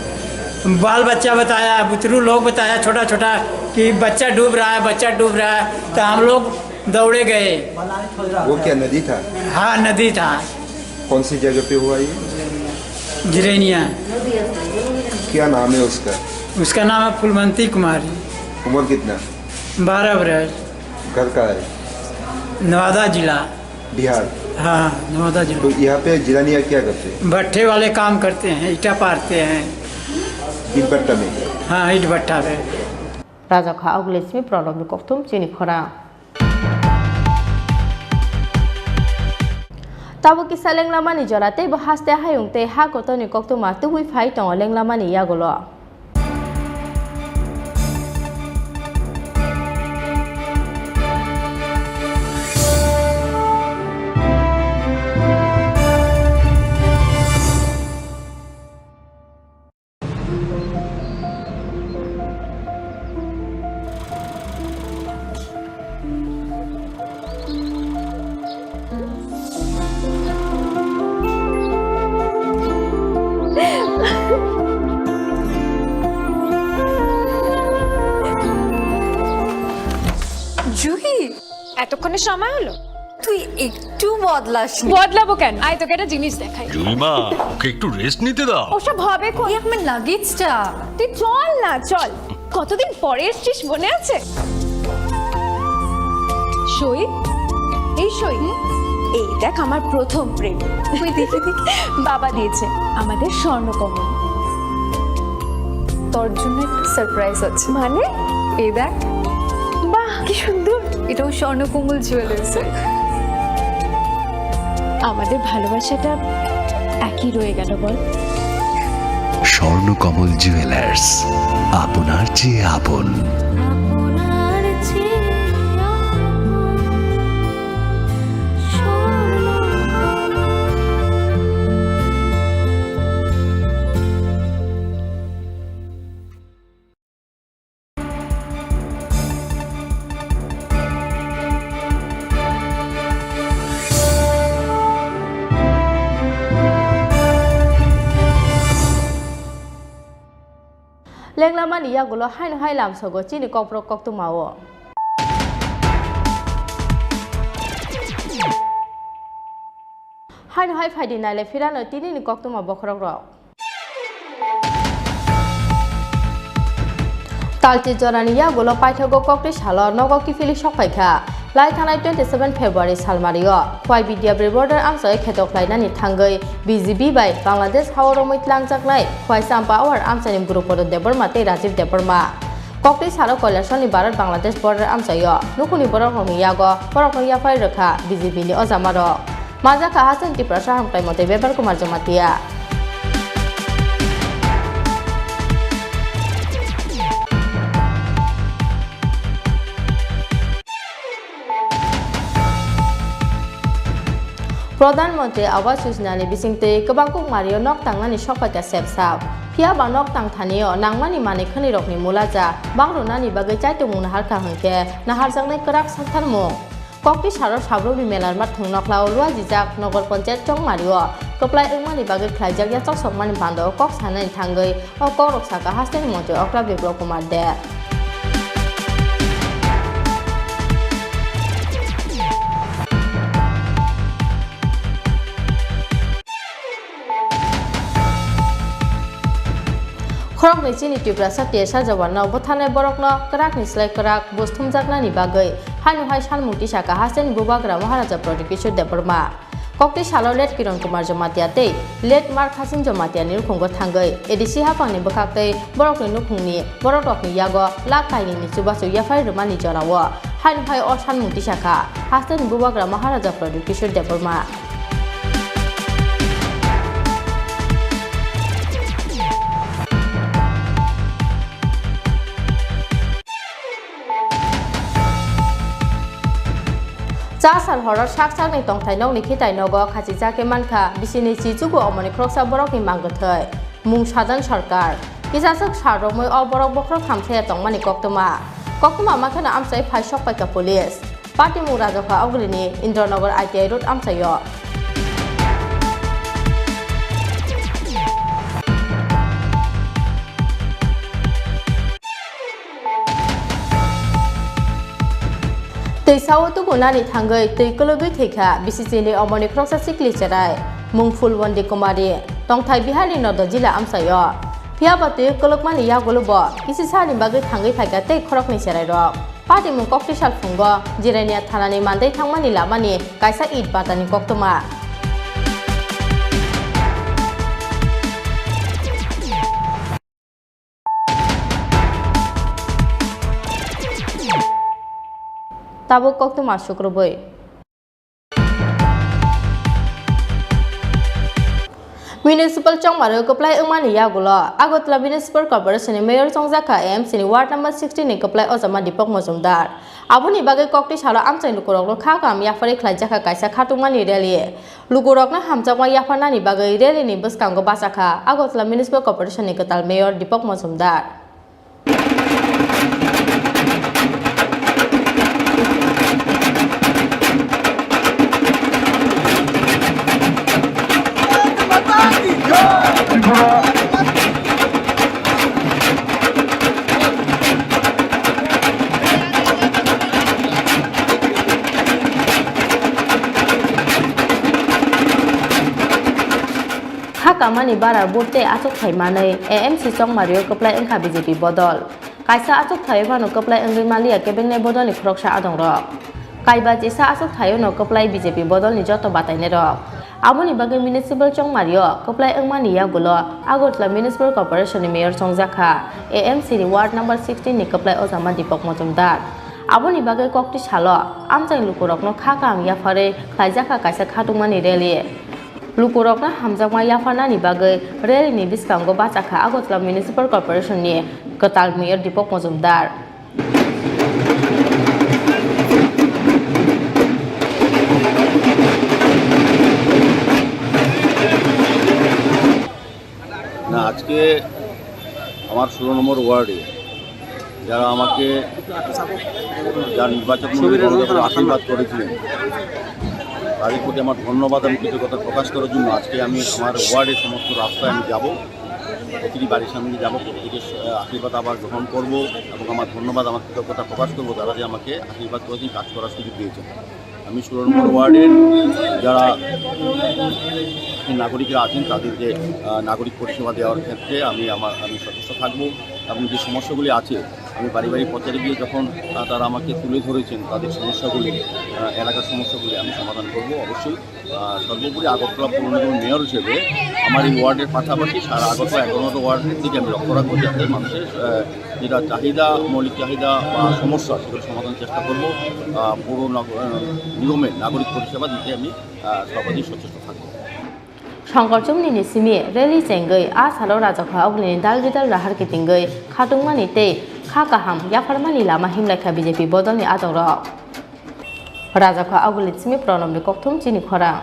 बाल बच्चा बताया, बुतरू लोग बताया, छोटा छोटा, कि बच्चा डूब रहा है, बच्चा डूब रहा है, तो हम लोग दौड़े गए। वो क्या नदी था? हाँ, नदी था। कौन सी जगह पे हुआ ये? जिरेनिया। क्या नाम है उसका? उसका नाम है फुलमंती कुमारी। उम्र कितना? बारह बरस। घर कहाँ है? नवादा जिला। बिहार? हाँ, नवादा जिला। तो यहाँ पे जिरानिया क्या करते हैं? भट्ठे वाले काम करते हैं, ईंटा पारते हैं। ईंट भट्टा में? हाँ, ईंट भट्टा में। Rajakha Auglai simi Pranobni kokthum chini khorang. Tabuk kisa lenglamani jora tei bo haste hayung tei ha kotorni koktwma tubui phai tongo lenglamani yagulo. Juhi, এতক্ষণে সময় হলো? তুই একটু বদলাসনি। বদলাবো কেন? আয়, তোকে একটা জিনিস দেখাই। জুইমা, ওকে একটু রেস্ট নিতে দাও। ওসব হবে কোন? এই আমার লাগেজটা। তুই চল না, চল। কতদিন পরে এসছিস, মনে আছে? সই, এই সই। এই দেখ, আমার প্রথম প্রেম। ওই দেখে দেখে। বাবা দিয়েছে, আমাদের স্বর্ণকমল। তোর জন্য একটা সারপ্রাইজ আছে। মানে? এই দেখ। বাহ, কি সুন্দর। এটাও স্বর্ণকমল জুয়েলার্সের। আমাদের ভালোবাসাটা একই রয়ে গেল, বল? স্বর্ণকমল জুয়েলার্স, আপনার চেয়ে আপন। Lenglamani yagulo haino hai lamsogo chini kokborok koktwmao. Haino hai phaidi naile phirano tinini koktwma bokhorokrok. Talchi jorani yagulo paithago kokti salo nogo kiphilwi sokphaikha. Lai thanai twenty seven February salmario Khwai Bidyabri border amchai kheto khlainani thangwi B G B bai Bangladesh hao romwi tlangjaknai Khwai Champa Awar amchaini Gurupodo Debbarma tei Rajiv Debbarma. Kokti salo Kailasoni Bharat Bangladesh border amchaio nukhungni borokrokni yago borokno yaphai rwkha B G B ni ojamarok. Manjakha hasteni Tiprasa hamkrai montri Bepar Kumar Jamatia. Pradhan Mantri Awas Yojana ni bisingtwi kwbangkuk mario nok tangnani sokphaikha sepsap. Phiyaba nok tangthanio nangmani manwi khwnirokni mulacha bangrwnani bagwi chaitokmung naharkha hwnkhe naharjaknai kwrak saktharmung. Kokti salo sabrumni melarma thwng nokhlao luajijak Nogor Panchayat Chongmario kwplai wngmani bagwi khlaijak yachaksokmani bandao kok sanani thangwi o kokrok sakha hasteni montri Okra Biplab Kumar Deb. Khoroknwi chini Tiprasa T S R jawanno butharnai borokno kwrakni slai kwrak buj thumjaknani bagwi haino hai sanmung tisakha hasteni Bubagra Maharaja Pradyot Kishore Debbarma. Kokti salo Late Kiran Kumar Jamatia tei Late Mar Khasim Jamatia ni nukhungo thangwi A D C haphangni bwkhaktwi borokni nukhungni borokrokni yago lakh kainwini chubachu yaphai rwmani jorao haino hai o sanmung tisakha hasteni Bubagra Maharaja Pradyot Kishore Debbarma. Cha sal horo sak sakni tongthai nokni khitai nogo khachijak khe mankha bisini chichugo omoni khoroksa borokni mangkwthwi. Mung Sajan Sarkar. Kisaswk sal romwi o borok bokhorok hamsaya tongmani koktwma. Koktwma makheno amchai phai sokpaikha police. Patimung Rajokha Ogrini Indranagar I T I Road amchaio. Twi sao tukunani thangwi twi kwlwgwi thwikha B C C ni omoni khoroksa sikli cherai. Mung Phulwandi Kumari. Tongthai Biharni Noda jila amchaio. Phiyaba twi kwlwkmani yagulo bo kisi salni bagwi thangwi phaikha tei khoroknwi cherairok. Patimung kokti sal phungo Jirania thanani mandai thangmani lamani kaisa it batani koktwma. Tabuk koktwma sukrubwi. Municipal chongmaro kwplai wngmani yagulo Agartala Municipal Corporation ni Mayor chongjakha A M C ni Ward number sixteen ni kwplai ojama Deepak Majumdar. Aboni bagwi kokti salo amchai lukurokno kha kaham yapharwi khlaijakha kaisa khatungmani rally. Lukurokno hamjakma yapharnani bagwi rally ni bwskango bachakha Agartala Municipal Corporation ni kwtal Mayor Deepak Majumdar. Kha kamani bara vote tei achukthai manwi A M C chongmario kwplai wngkha B J P bodol. Kaisa achukthai phano kwplai wngwi manliya kebengnai bodolni khoroksa adongrok. Kaiba chisa achukthai-o no kwplai B J P bodolni joto batainairok. Aboni bagwi municipal chongmario kwplai wngmani yagulo Agartala Municipal Corporation ni Mayor chongjakha A M C ni Ward number sixteen ni kwplai ojama Deepak Majumdar. Aboni bagwi kokti salo amchai lukurokno kha kaham yapharwi khlaijakha kaisa khatungmani rally. Lukurokno hamjakma yapharnani bagwi rally ni bwskango bachakha Agartala Municipal Corporation ni kwtal Mayor Deepak Majumdar. না, আজকে আমার ষোলো নম্বর ওয়ার্ডে যারা আমাকে, যারা নির্বাচক মণ্ডলী গণতান্ত্রিক আশীর্বাদ করেছিলেন, তাদের প্রতি আমার ধন্যবাদ এবং কৃতজ্ঞতা প্রকাশ করার জন্য আজকে আমি আমার ওয়ার্ডের সমস্ত রাস্তায় আমি যাব। প্রতিটি বাড়ির সামনে যাব, প্রতিটি আহ, আশীর্বাদ আবার গ্রহণ করব এবং আমার ধন্যবাদ, আমার কৃতজ্ঞতা প্রকাশ করব, তারা যে আমাকে আশীর্বাদ করেছেন, কাজ করার সুযোগ দিয়েছেন। আমি ষোলো নম্বর ওয়ার্ডের যারা নাগরিকরা আছেন, তাদের যে আহ, নাগরিক পরিষেবা দেওয়ার ক্ষেত্রে আমি আমার আমি সচেষ্ট থাকব এবং যে সমস্যাগুলি আছে, আমি বাড়ি বাড়ি প্রচারে গিয়ে যখন আহ, তারা আমাকে তুলে ধরেছেন তাদের সমস্যাগুলি, আহ, এলাকার সমস্যাগুলি আমি সমাধান করব অবশ্যই। আহ, সর্বোপরি আগরতলা পৌর নিগমের মেয়র হিসেবে আমার এই ওয়ার্ডের পাশাপাশি সারা আগরতলা এগারো নম্বর ওয়ার্ডের দিকে আমি লক্ষ্য রাখবো, যাতে মানুষের আহ, যেটা চাহিদা, মৌলিক চাহিদা বা সমস্যা, সেগুলো সমাধান চেষ্টা করবো। আহ, পৌর নগ- আহ, নিগমের নাগরিক পরিষেবা দিতে আমি আহ, সর্বাধিক সচেষ্ট থাকবো। Songkor chumni ni simi rally chengwi a salo Rajakha Ogulini dal bidal rahar kitingwi khatungmani tei kha kaham yapharmani lama himlaikha B J P bodolni atongrok. Rajakha Ogulini simi Pranobni kokthum chini khorang.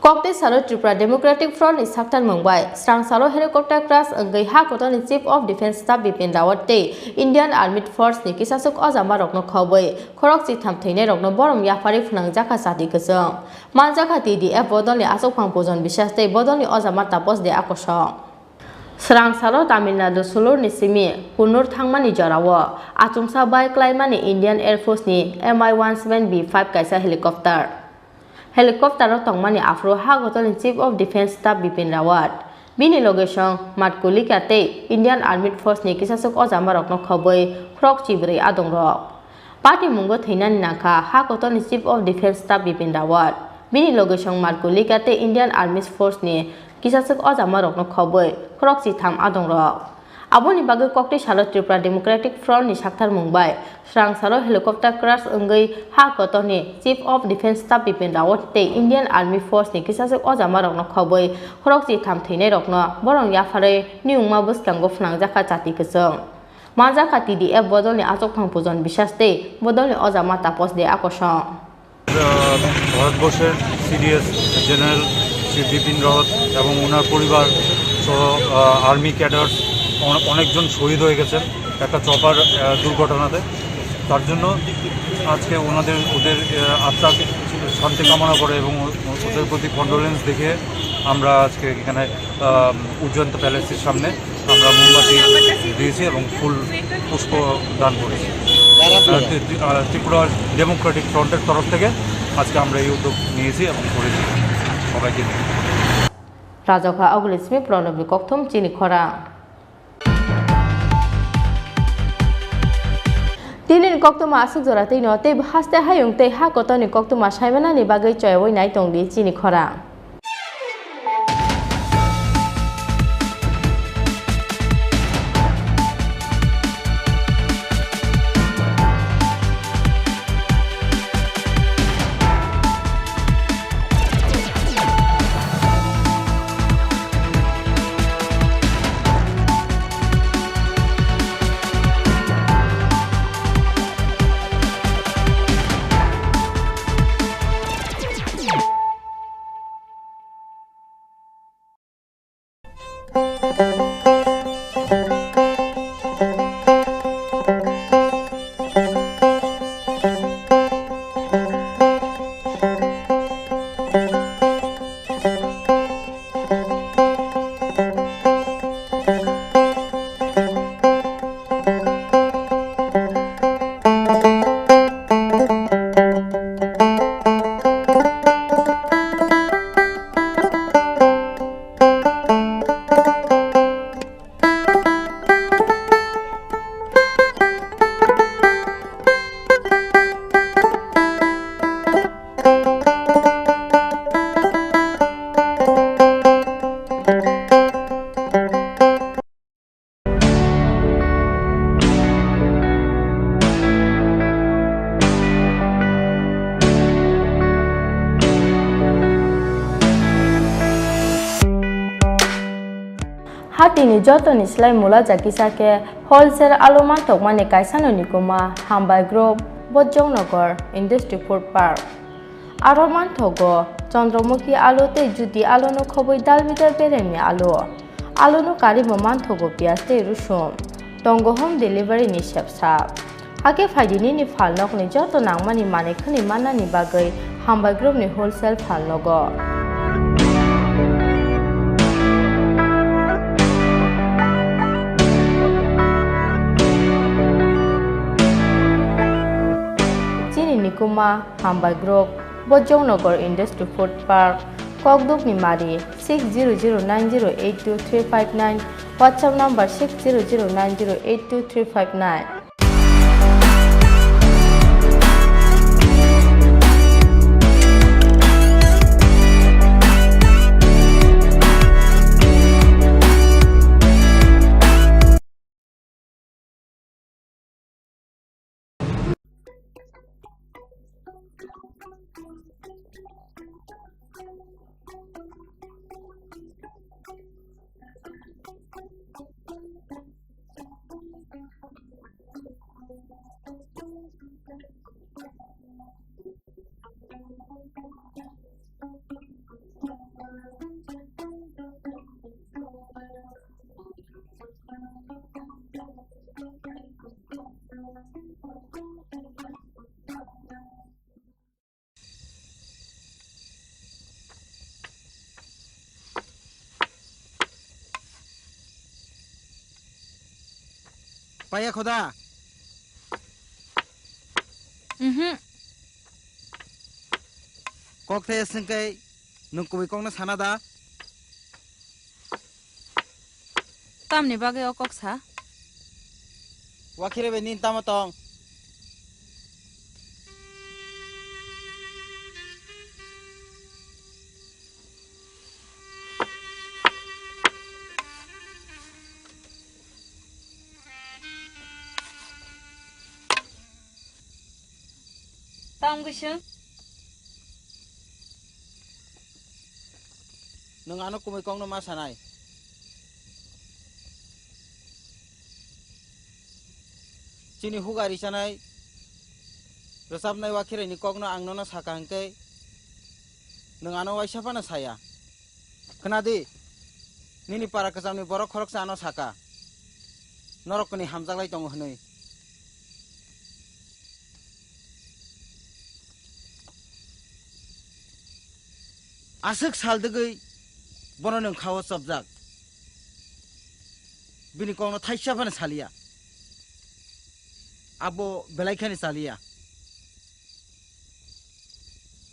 Kokti salo Tripura Democratic Front ni saktarmung bai srang salo helicopter crash wngwi ha kotorni Chief of Defence Staff Bipin Rawat tei Indian Armed Force ni kisaswk ojama rokno khobwi khorok chitham thwinai rokno borom yapharwi phwnangjakha chati kwchwng. Manjakha T D F bodolni achukphang Pujon Biswas tei bodolni ojama Tapos De Akosong. Srang salo Tamil Nadu sulurni simi Kunnur thangmani jorao achomsa bai klaimani Indian Air Force ni M I one seven B five kaisa helicopter. Helicopter o tongmani aphuru ha kotorni Chief of Defence Staff Bipin Rawat, bini loge song Matkulika tei Indian Armed Force ni kisaswk ojama rokno khobwi khorok chibrwi adongrok. Patimungo thwinani nangkha ha kotorni Chief of Defence Staff Bipin Rawat, bini loge song Matkulika tei Indian Armed Force ni kisaswk ojama rokno khobwi khorok chitham adongrok. Aboni bagwi kokti salo Tripura Democratic Front ni saktarmung bai srang salo helicopter crash wngwi ha kotorni Chief of Defence Staff Bipin Rawat tei Indian Army Force ni kisaswk ojama rokno khobwi khorok chitham thwinai rokno borom yapharwi niyungma bwskango phwnangjakha chati kwchwng. Manjakha T D F bodolni achukphang Pujon Biswas tei bodolni ojama Tapos De Akosong. আহ, ভারতবর্ষের CDS general Shri বিপিন রাওয়াত এবং ওনার পরিবার সহ, আহ, army cadre অনে-, অনেকজন শহীদ হয়ে গেছেন একটা চপার, আহ, দুর্ঘটনাতে। তার জন্য আজকে ওনাদের, ওদের, আহ, আত্মাকে শান্তি কামনা করে এবং ও-, ওদের প্রতি কন্ডোলেন্স দেখে আমরা আজকে এখানে, আহ, উজ্জয়ন্ত প্যালেসের সামনে আমরা মোমবাতি দিয়েছি এবং ফুল পুষ্প দান করেছি। আহ, ত্রি-, ত্রি-, আহ, ত্রিপুরা ডেমোক্রেটিক ফ্রন্টের তরফ থেকে আজকে আমরা এই উদ্যোগ নিয়েছি এবং করেছি সবাইকে নিয়ে। Rajakha Ogulini simi Pranobni kokthum chini khorang. Tinini koktwma aswk jora twi no tei haste hayung tei ha kotorni koktwma saimanani bagwi choyawi nai tongdi chini khorang. Hatini jotoni slai mula jakisa khe wholesale alu manthokmani kaisano nikuma Hambai Group, Bojongnagar Industry Food Park. Aro manthogo Chandramukhi alu tei Jyoti aluno khobwi dalbidal beremni alu. Aluno karimo manthogo piyaj tei rusum. Tongo home delivery ni sepsa. Hakhe phaidi nini phalnokni joto nangmani manwi khwnwi mannani bagwi Hambai Group ni wholesale phalnogo. Chini nikuma Hambai Group, Bojongnagar Industry Food Park, Kokdukni Mari, six zero zero nine zero eight two three five nine, WhatsApp number six zero zero nine zero eight two three five nine. Paya khoda. Mhm. Kok the sengkai nwng kubui kokno sana da? Tamni bagwi o kok sa? Wakhire bai nini tamo tong? Tamo kisa. Nwng ano kumui kokno ma sanai? Chini hugari chanai, rwchapnai wakhiraini kokno ang nono saka hwnkhe, nwng ano waisa phano saya. Khna di, nini para kwchamni borok khoroksa ano saka, norok kwnwi hamjaklai tongo hwnwi. Aswk sal dwgwi bono nwng kha-o chopjak. Bini kokno thaisa phano saliya. Abo belai kheno saliya.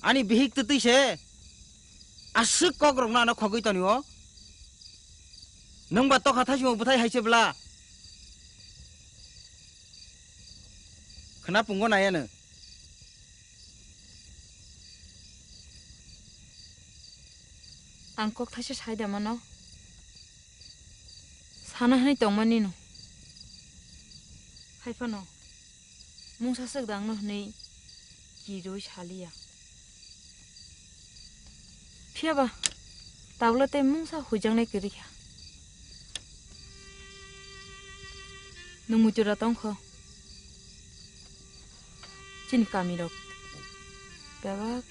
Ani bihik twtwi se aswk kokrokno ano khogwi tonio. Nwng ba tokha thaisimo bwthai hai se bwla. Khna pungo nai ano. Ang kok thaisa sai da mano. Sana hwnwi tongmani no. Hai phano mungsa swk dangno hwnwi kirwi saliya. Phiya ba tabla tei mungsa huijaknai kwrwi kha. Nwng muitu da tong kho. Chini kami rok bebak.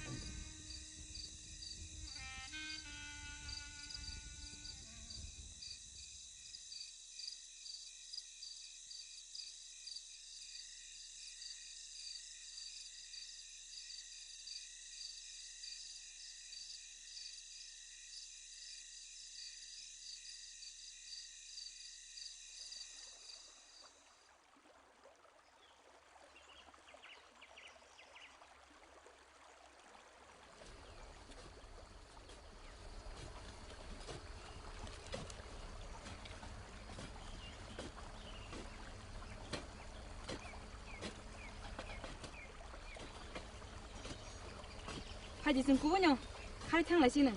Phaidi chwng kubui no khari thang lai sino.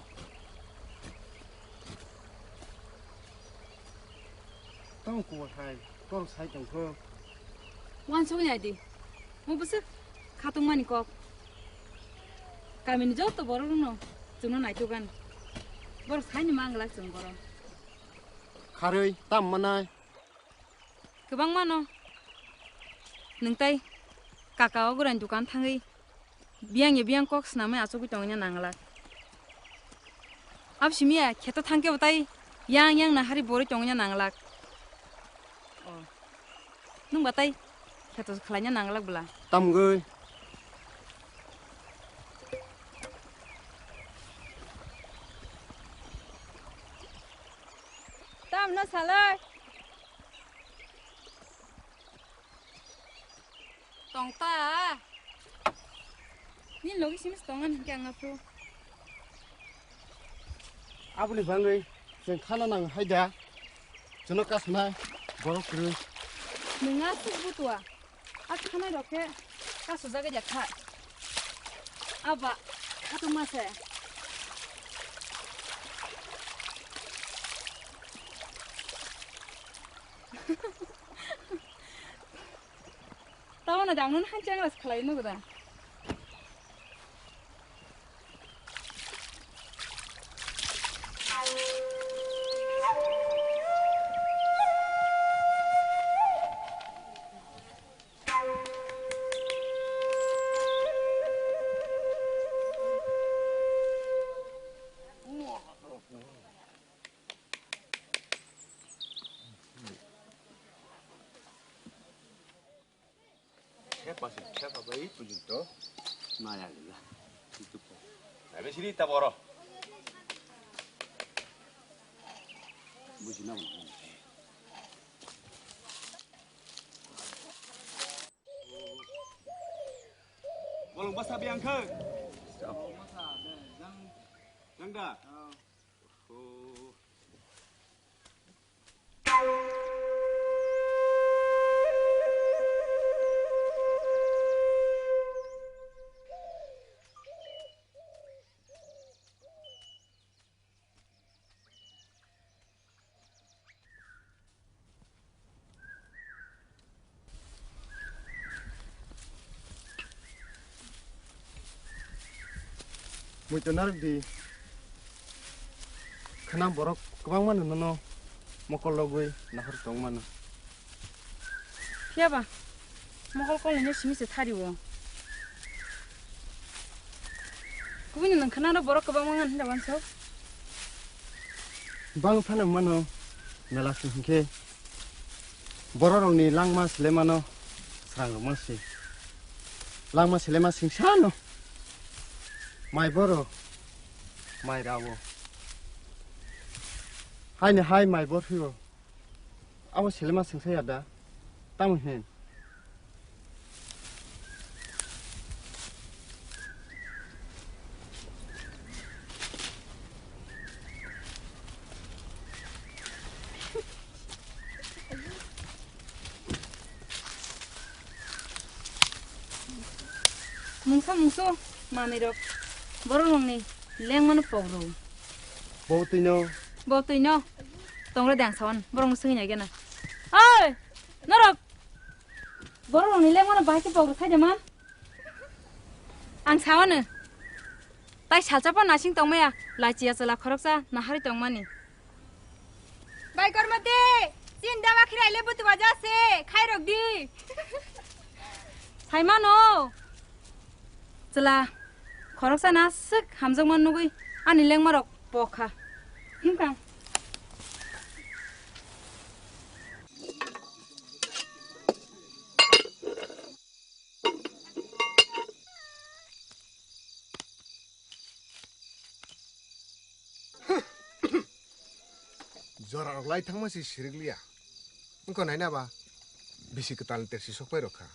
Tong kubui hai, kok sai tong kho. Wansugwi nai di. Mo bwswk khatungmani kok. Kamini joto borok rokno chwngno naituk ani. Borok saini manglak chwng borok. Kharwi tam manai. Kwbangma no. Nwng tai kaka o gurani dukan thangwi biyang ya biyang kok swnamwi achugwi tongwina nanglak. Abo simi ya kheto thangkhe bo tai Yang yang nahari borwi tongna nanglak. Oh. Nung batai kheto khwlaina nanglak bwla. Tamgwi. Tamno salai. Tong ta. Ni logi simis tongan hinkhe ang aphuru. Aboni bangwi chwng khana nang hai da. Chwngno kasnai borok kwrwi. Nwng aswk butua. A khanai rok khe kasujagwi da kha. Aba khatungma se. Tamo na dangno han chang ras khalai no da. Thepa se, thepa bai pujin to. Maya lila. Itu po. Abe siri ta boro. Buji na mo. Bolong basa biang khe. Jang, jang da. Oh. Muitu narwk di. Khwna borok kwbangma no nono mokol logwi nahor tong mano. Phiya ba, mokol kolnino simi se thari o. Kubui no nwng khwna no borok kwbangma wng hinda wansuk. Bang phano mano mela sing hinkhe. Bororokni langma slemano srangrokma se. Langma slema singsano. Mai boro, mai rawo. Haini hai mai bor phio. Abo slema singsa ya da. Tamo hin. Mungsa mungsu manwi rok borok rokni lengmano pok rw. Bo twi no. Bo twi no. Tongra dang sawan borok no swngwi nai gana. Oi, norok borok rokni lengmano bahai khe pok rw sai de man. Ang sawano. Tai salsa pa nasing tongmaya, lachiya chwla khoroksa nahari tongmani. Bai Kormoti, chin dawa khirai le butu baja se, khai rok di. Saimano. Chwla khoroksa na swk hamjakma nugwi ani lengmarok pokha. Himkang. Jora rok lai thangma si sirik liya. Wngkha nai na ba? Bisi kwtal ni tersi sok pai rok kha.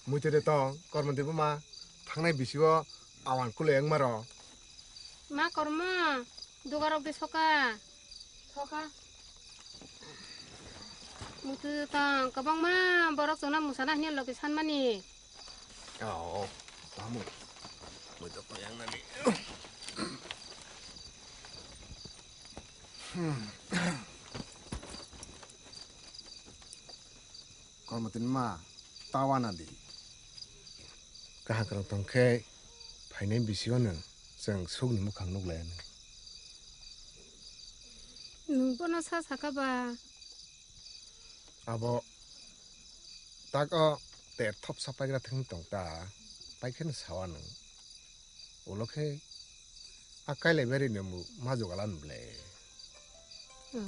Muitu de tong, Kormo de buma thangnai bisi o awan kulai wngma rok. Ma Kormo, dugarok de soka. Soka. Muitu tong, kwbangma borok chwngno musana hwnwi logi sanmani. Oh, tamo. Muitu tong yang nani. Hmm. Kormo tini ma, tawa na di. Kaham kwrwng tong khe phainai bisi o nwng chwng sukni mukhang nuk lai anw. Nwng bono sa saka ba? Abo tak o ter thopsa paigra thwng tong ta, pai kheno sawa nwng. Ulo khe a kailai bai rwino bo ma jugal anw ble. Tamo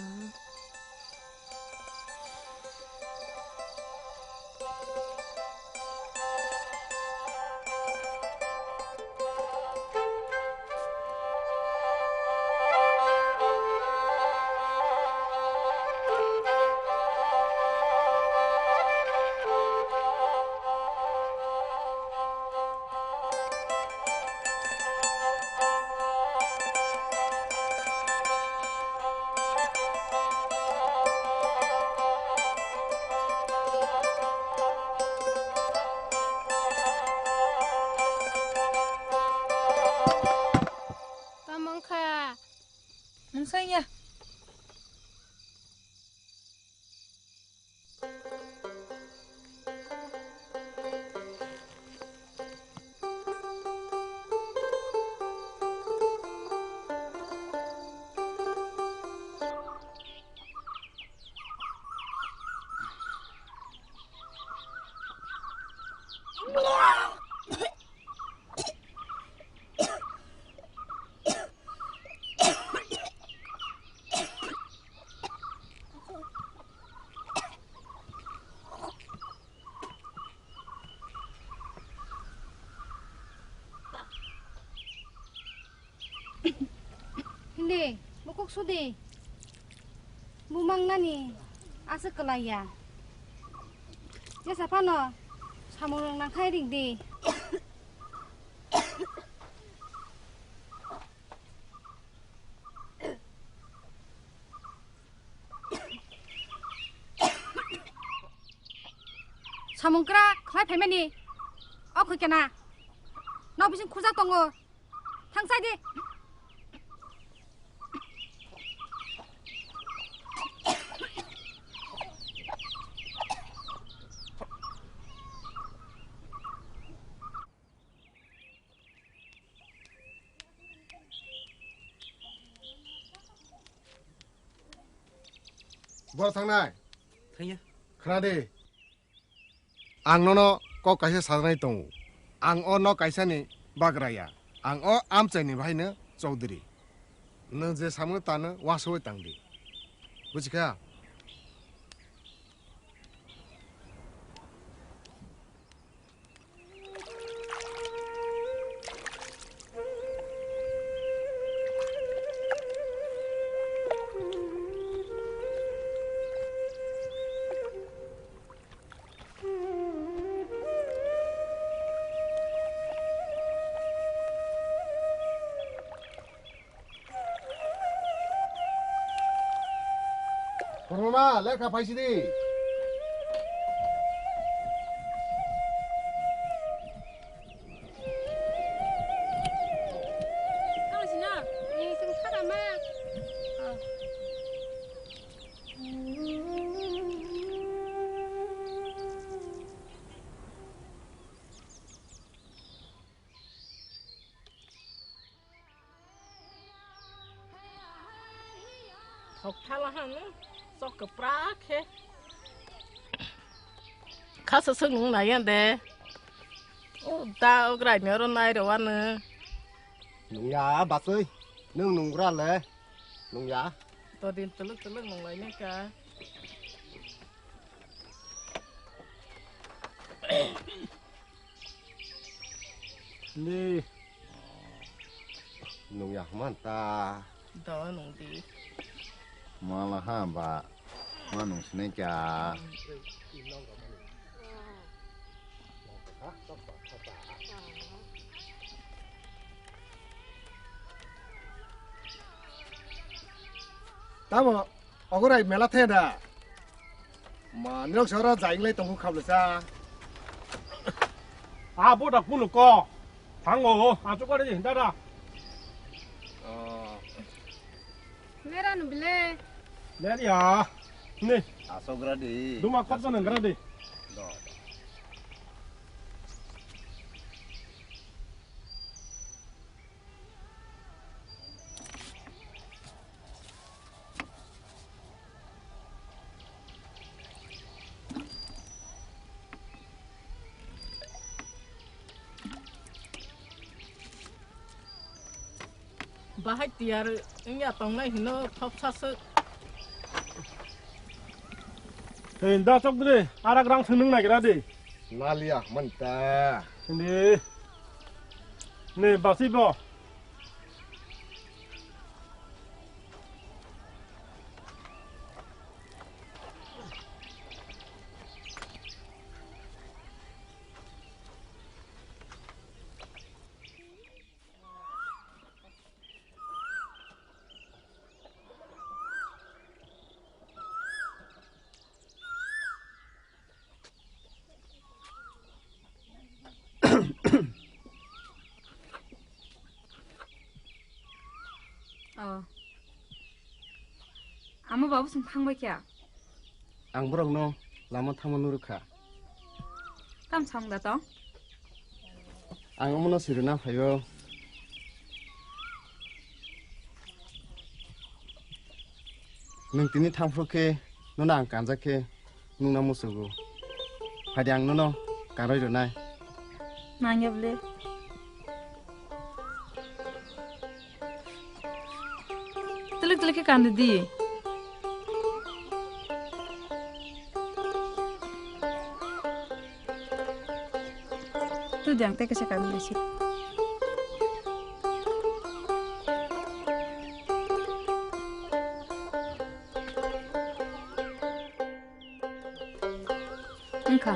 wngkha? Nwng saya. Hindi, bukuk sudi. Bumang nani aswk kwlaiya. Jesa phano samung rwng nangkhai ring di. Samung kwrak khlai phaimani. O khoi kena. Nok bising khurjak tongo. Thangsai di. Boro thangnai? Thangya. Khna di. Ang nono kok kaisa sajaknai tongo. Ang o nok kaisani bagraya. Ang o amchaini bahaino chowdhury. Nwng je samung tano uansugwi tangdi. Buchikha? Kwrwngma, lekha phaisidi. Thok thala hanu, sok kwprak khe. Khasa swk nung nai ya de. O da o grai ni oro nai rw anw. Nung ya, bachwi. Nung nung gra le. Nung ya. To din tuluk tuluk nung lai ne ka. Ni. Nung ya man ta. Do nung di. Mala ha ba. Ma nung sinai kya. Tamo, ogorai mela the da. Ma, nirok sora jainglai tongo khablesa. A, bo da kunu ko. Thango, a chukari di, dada. Oh. Lera no bile. Leria. Ni. Asogra di. Duma kotso nang gra di. Do. Bahai tiyar wngya tongnai hino thopsa swk. Ei, da chok dre, arak rang swnung nagira de. Lalia manta. Hindi. Ne, basi bo. Oh. Amo babu song thangbai kha? Ang borokno lama thangma nurukha. Tam song da tong? Ang omono sirina phaio. Nwng tini thangphru khe nono ang kanjak khe nungna muchugo. Phaidi ang nono karwi rwnai. Nangya bwle. Twilik twilik khe kandi di. Tu diang tei kaisa kandi si. Wngkha.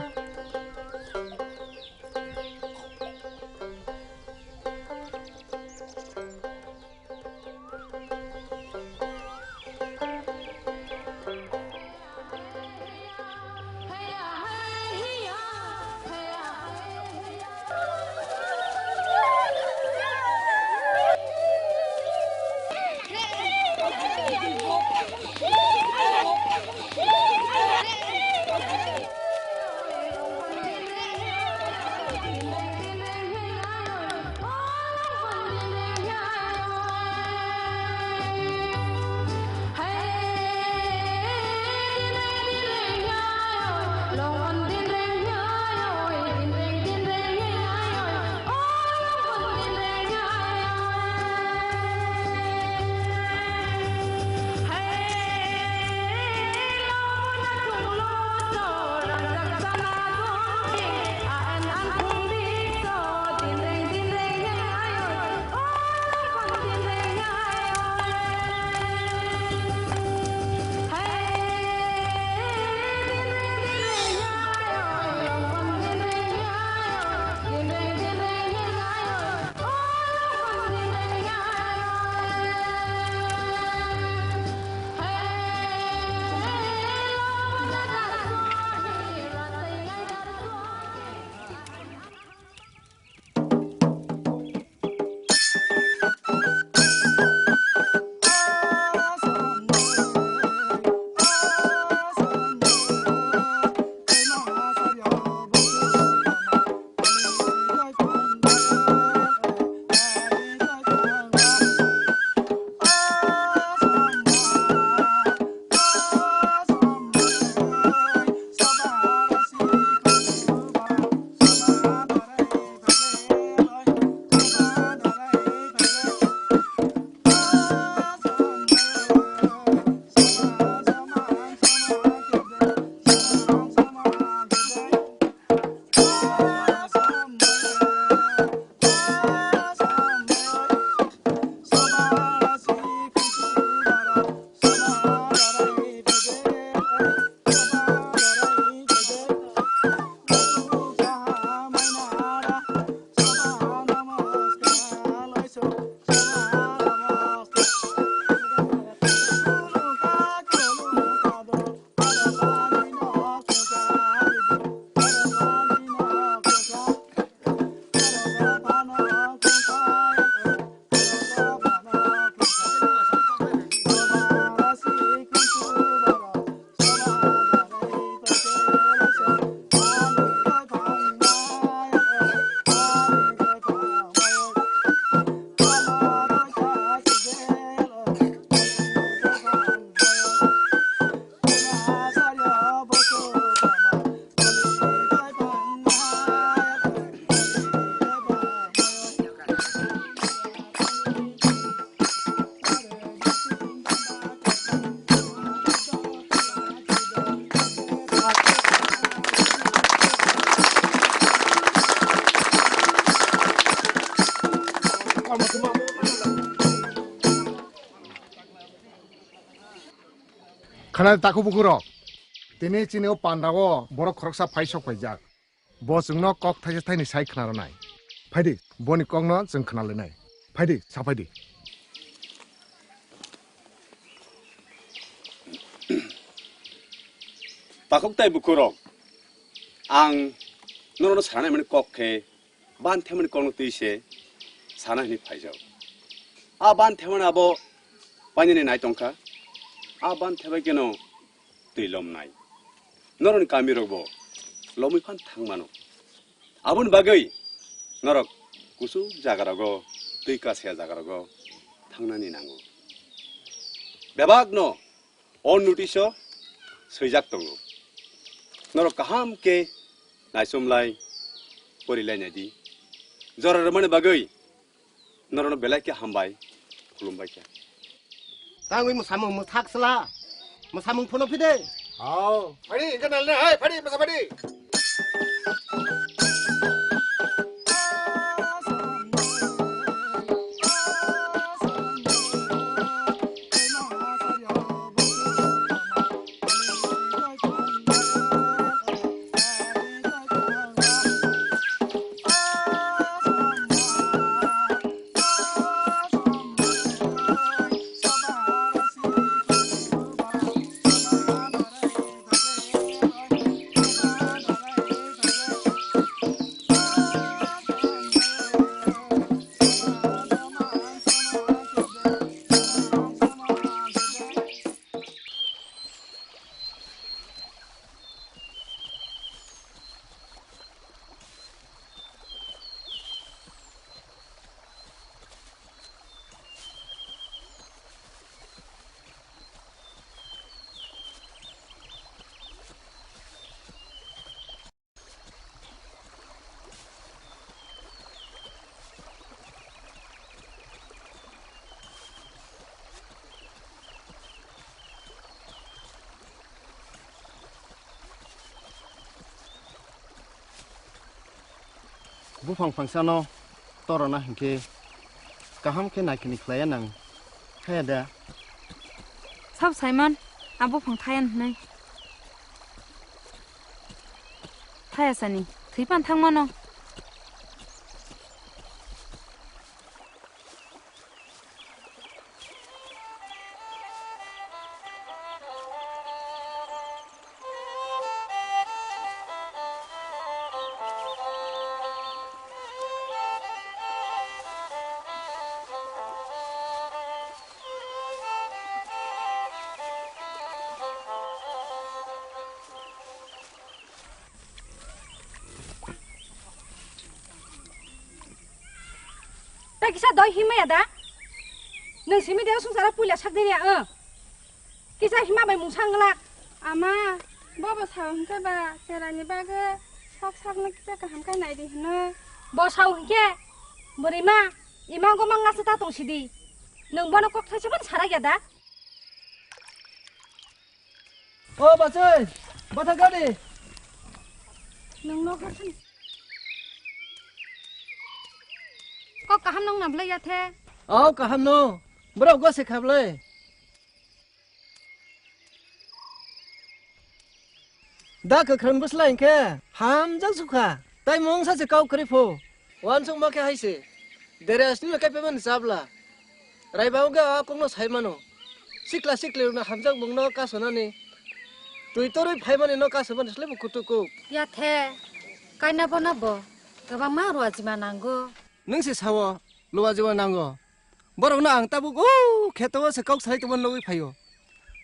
Khna di takhuk bukhuk rok. Tini chini o panda o borok khoroksa phai sok phaijak. Bo chwngno kok thaisa thaini sai khna rwnai. Phaidi, boni kokno chwng khna lainai. Phaidi, sa phaidi. Takhuk tai bukhuk rok, ang norokno sanai mani kok khe ban themani kokno twi se sana hwnwi phaijak. A ban themani abo painani nai tongkha. A ban themai kheno twi lomnai. Norokni kamirokbo lomwi phan thang mano. Aboni bagwi norok kuchuk jagarogo, twi kasaya jagarogo thangnani nango. Bebakno o notice-o swijak tongo. Norok kaham khe naisomlai, porilai naidi. Jora rwmani bagwi norokno belai khe hambai, khulumbai kha. Tangwi mwsamung mwthak sla. Mwsamung phono phide. Hao. Phadi, engkhe nalne, hai, phadi, masa phadi. Buphang phangsano torona hinkhe kaham khe naikini khlaiya nang, haya da? Sabo Simon, a buphang thaiya hinwi. Thaiya sani, thwi phan thangmano. Tei kisa doi himaya da? Nwng simi de sungsaro puila sak diriya, eh? Kisa hima bai mungsa nglak. Ama, bobo sao hwnkhe ba, cherani bagwi sok sakno kisa kaham khe naidi hwnwi. Bo sao hwnkhe, bwrwi ma, ima goma ngasa ta tong sidi. Nwng bono kok thaisa phano sarakya da? O bachai, bwthak gadi. Nwng nok hasan. Kok kaham nong na blai ya the? O kaham no. Borok go se khablai. Da kwkhwrang bwsla hinkhe hamjak sukha. Tai mungsa se kau kwrwi pho. Wansukma khe hai se. Dere asni no kaipai mani chabla. Raiba wngkhe a kokno sai mano. Sikla sikli rokno hamjakmungno kasonani. Twi torwi phaimani no kasomani slai bo kutuk kuk. Ya the. Kaina bono bo kwbangma ruajima nango. Nwng se sao, luajiwa nango. Borokno ang tabuk o kheto o se kok salai tongmani logwi phaio.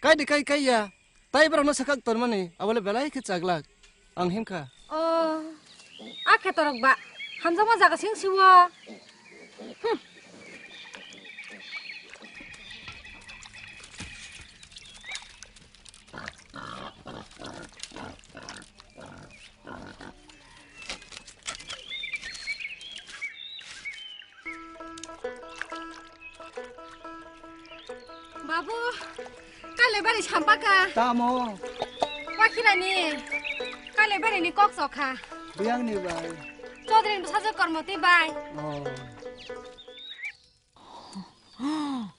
Kaidi kai kai ya, tai borokno sakak tormani, abole belai khe chaglak. Ang himkha. O, a khetorok ba, hamjakma jaga sing siwo. Hmm. Babu, kailai bari sampaka. Tamo? Wakhirani, kailai bari ni kok sokha. Biyang ni bai. Chaudhary ni bwsajwk Kormoti bai. Oh. Hm,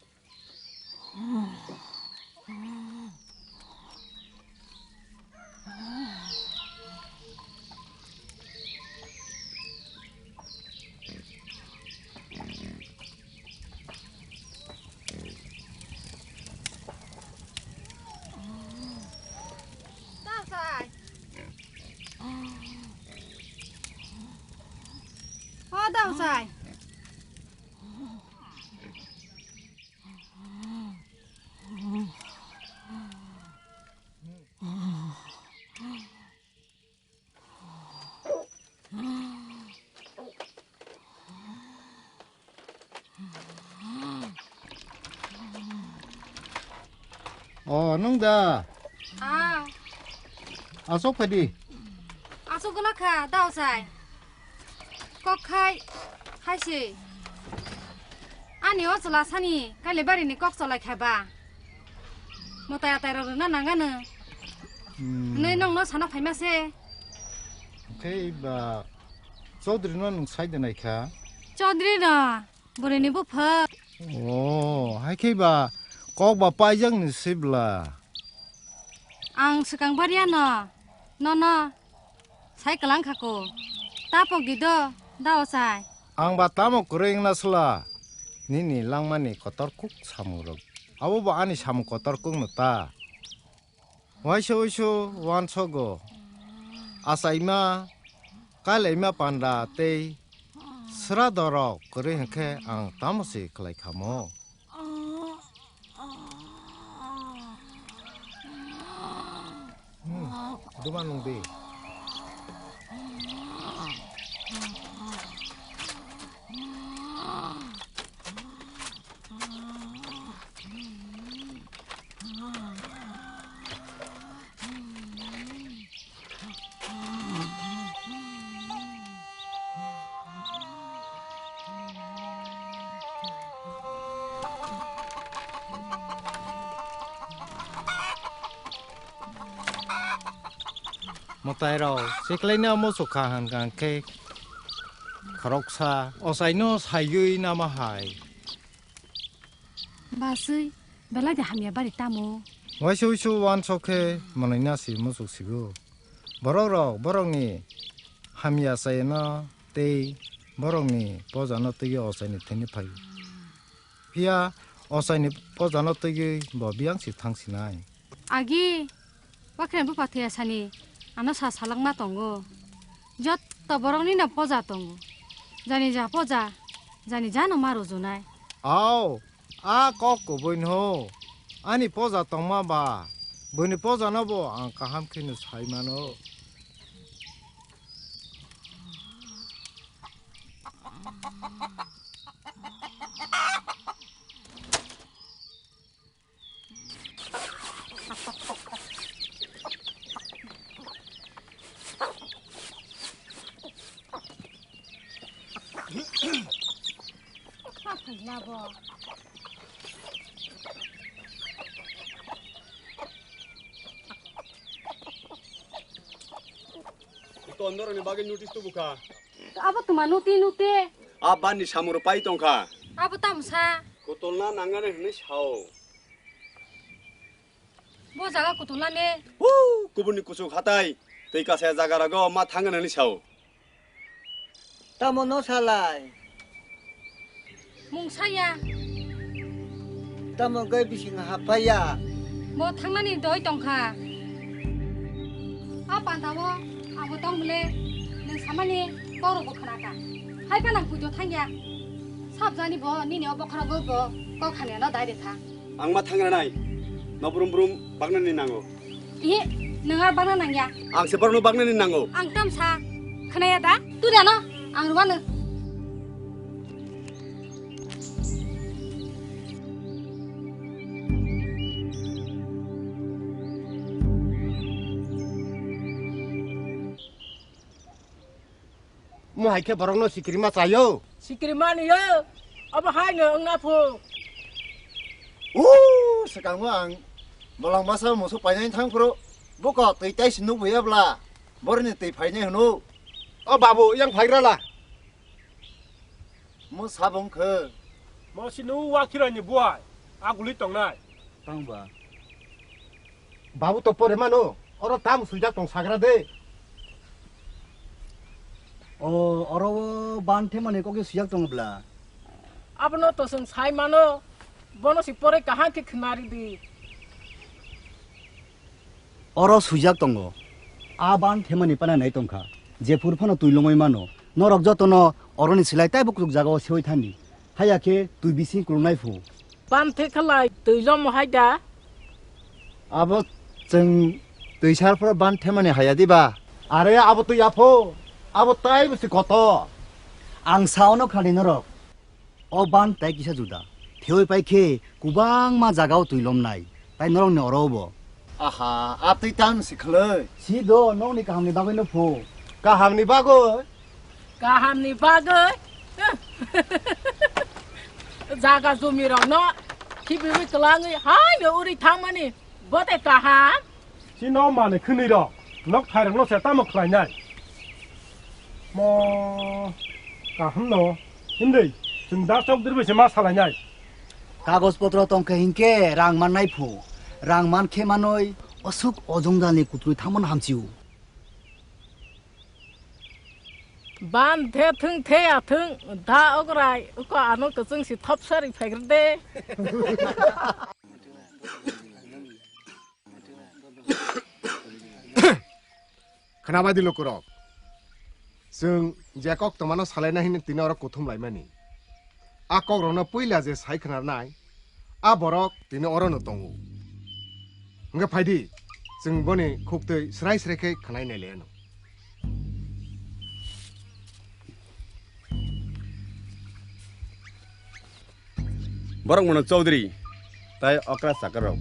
Oh, nung da? Ah. Asok phadi. Asok gula kha, da osai. Kok khai, hai si. Ani o chwla sani, kaile bari ni kok cholai kha ba. Motai atai rok rwna nangano. Hmm. Nui nong no sana phaima se. Khe ba Chaudhary no nung sai de nai kha. Chaudhary no. Bwrwini buphang. Oh, hai khe ba kok ba paijak ni sibla. Ang swkang bariya no, nono sai kwlang kha ko. Ta pok di do, da osai. Ang ba tamo kwrwi wngna sla. Nini langmani kotor kuk samung rok. Abo bo ani samung kotor kuk no ta. Waisa waisa uansogo. Achaima, kailaima panda tei sra dorok kwrwi hwnkhe ang tamo se khlai khamo. Hmm, duma nung di. Mwtai rok, siklaina muchuk kha hwnkha khe khoroksa ochaino saiwi nama hai. Basui, belai de hamya bari tamo. Waisa waisa uansok khe mwnwina si muchuk sigo. Borok rok borokni hamya chayano tei borokni pojano twiwi ochaini thani phaio. Phiya ochaini pojano twiwi bo biyang si thang sinai. Agi, Wakhriyan bupha thwiya sani ano sa salangma tongo. Jotto borokni no poja tongo. Jani ja poja, jani ja no ma rujunai. Ao, a kok kubui no. Ani poja tongma ba, buini poja no bo ang kaham khe no sai mano. Tondoroni bagwi notice tubu kha. Abo tuma nuti nuti. A banni samung rok pai tong kha. Abo tamo sa. Kotolna nangani hwnwi sao. Bo jaga kotolna ne. Huu, kubunni kuchuk hatai. Twi kasaya jaga rogo ma thangani hwnwi sao. Tamo no salai. Mung saya. Tamo gai bising hapaya. Bo thangnani doi tongkha. A pantao abo tong bole nwng samani kok rokbo khnakha. Hai phano ang pujo thangya. Sabjani bo nini o bokhorogo bo kok hamya no dai rekha. Ang ma thangranai. No brum brum bagnani nango. Ihi, nwng ar bagna nangya. Ang se borokno bagnani nango. Ang tamsa khnaya da? Turi ano, ang rwano. Mo hai khe borokno sikirima chaio. Sikirima niyo. Abo hai no wngna phu. Uuu, swkango ang bolong masa musu painai thang phuru. Buko twi tai si nukhuya bla. Boroni twi phainai hwno. O babu, yang phaigra la. Mo sabong khe. Mo si nu wa khirani buai. Aguli tongnai. Tang ba. Babu to pore mano, oro tam sujak tong sagra de. O, oro o ban themani kokhe sujak tongo bla. Abono to chwng sai mano, bono si pore kaham khe khwnari di. Oro sujak tongo. A ban themani pana nai tongkha. Jephuru phano twi lomoi mano. Norok jotono oroni silai taibo kuchuk jagao seui thani. Haya khe twi bising kulungnai phu. Ban the khalai twi lomo hai da? Abo chwng twi sar phoro ban themani haya diba? Are abo twi yapho. Abo tai bwsi koto. Ang sao no khani norok. O ban tai kisa juda. Theoi pai khe kubangma jagao twi lomnai. Ai norokni oro bo. Aha, atwi tang si khlai. Si do, nokni kahamni bagwi no phu. Kahamni bagwi? Kahamni bagwi? Jaga jumi rokno khibiwi twlangwi haino uri thangmani bote kaham? Chino mani khwnwi rok, nok thairokno se tamo khlainai? Mo kaham no, himri, chwng da chokdrwi se ma salainai. Kagoj potro tongkhe hinkhe rang mannai phu, rang mankhe manwi osuk ojongjalni kutrwi thangmano hamchio. Ban the thung the ya thung, da ograi, uko ano kwchwng si thop sari phaigrde. Khnabai di lukurok. Chwng je kok tongmano salaina hini tini oro kuthum laimani. A kokrokno puila je sai khnarnai, a borok tini orono tongo. Hwnkhe phaidi, chwng boni khuktwi srai srai khe khnai nai le ano. Borok mano Chaudhary tai okra chakar rok.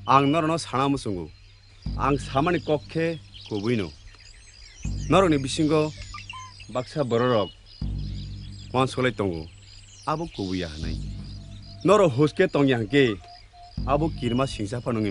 Ang norokno sana muchungo. Ang samani kok khe kubui no. Norokni bisingo baksa bororok uansuklai tongo. Abo kubui ya hwnwi. Norok huske tongya hwnkhe abo kirima singsa phano wngwi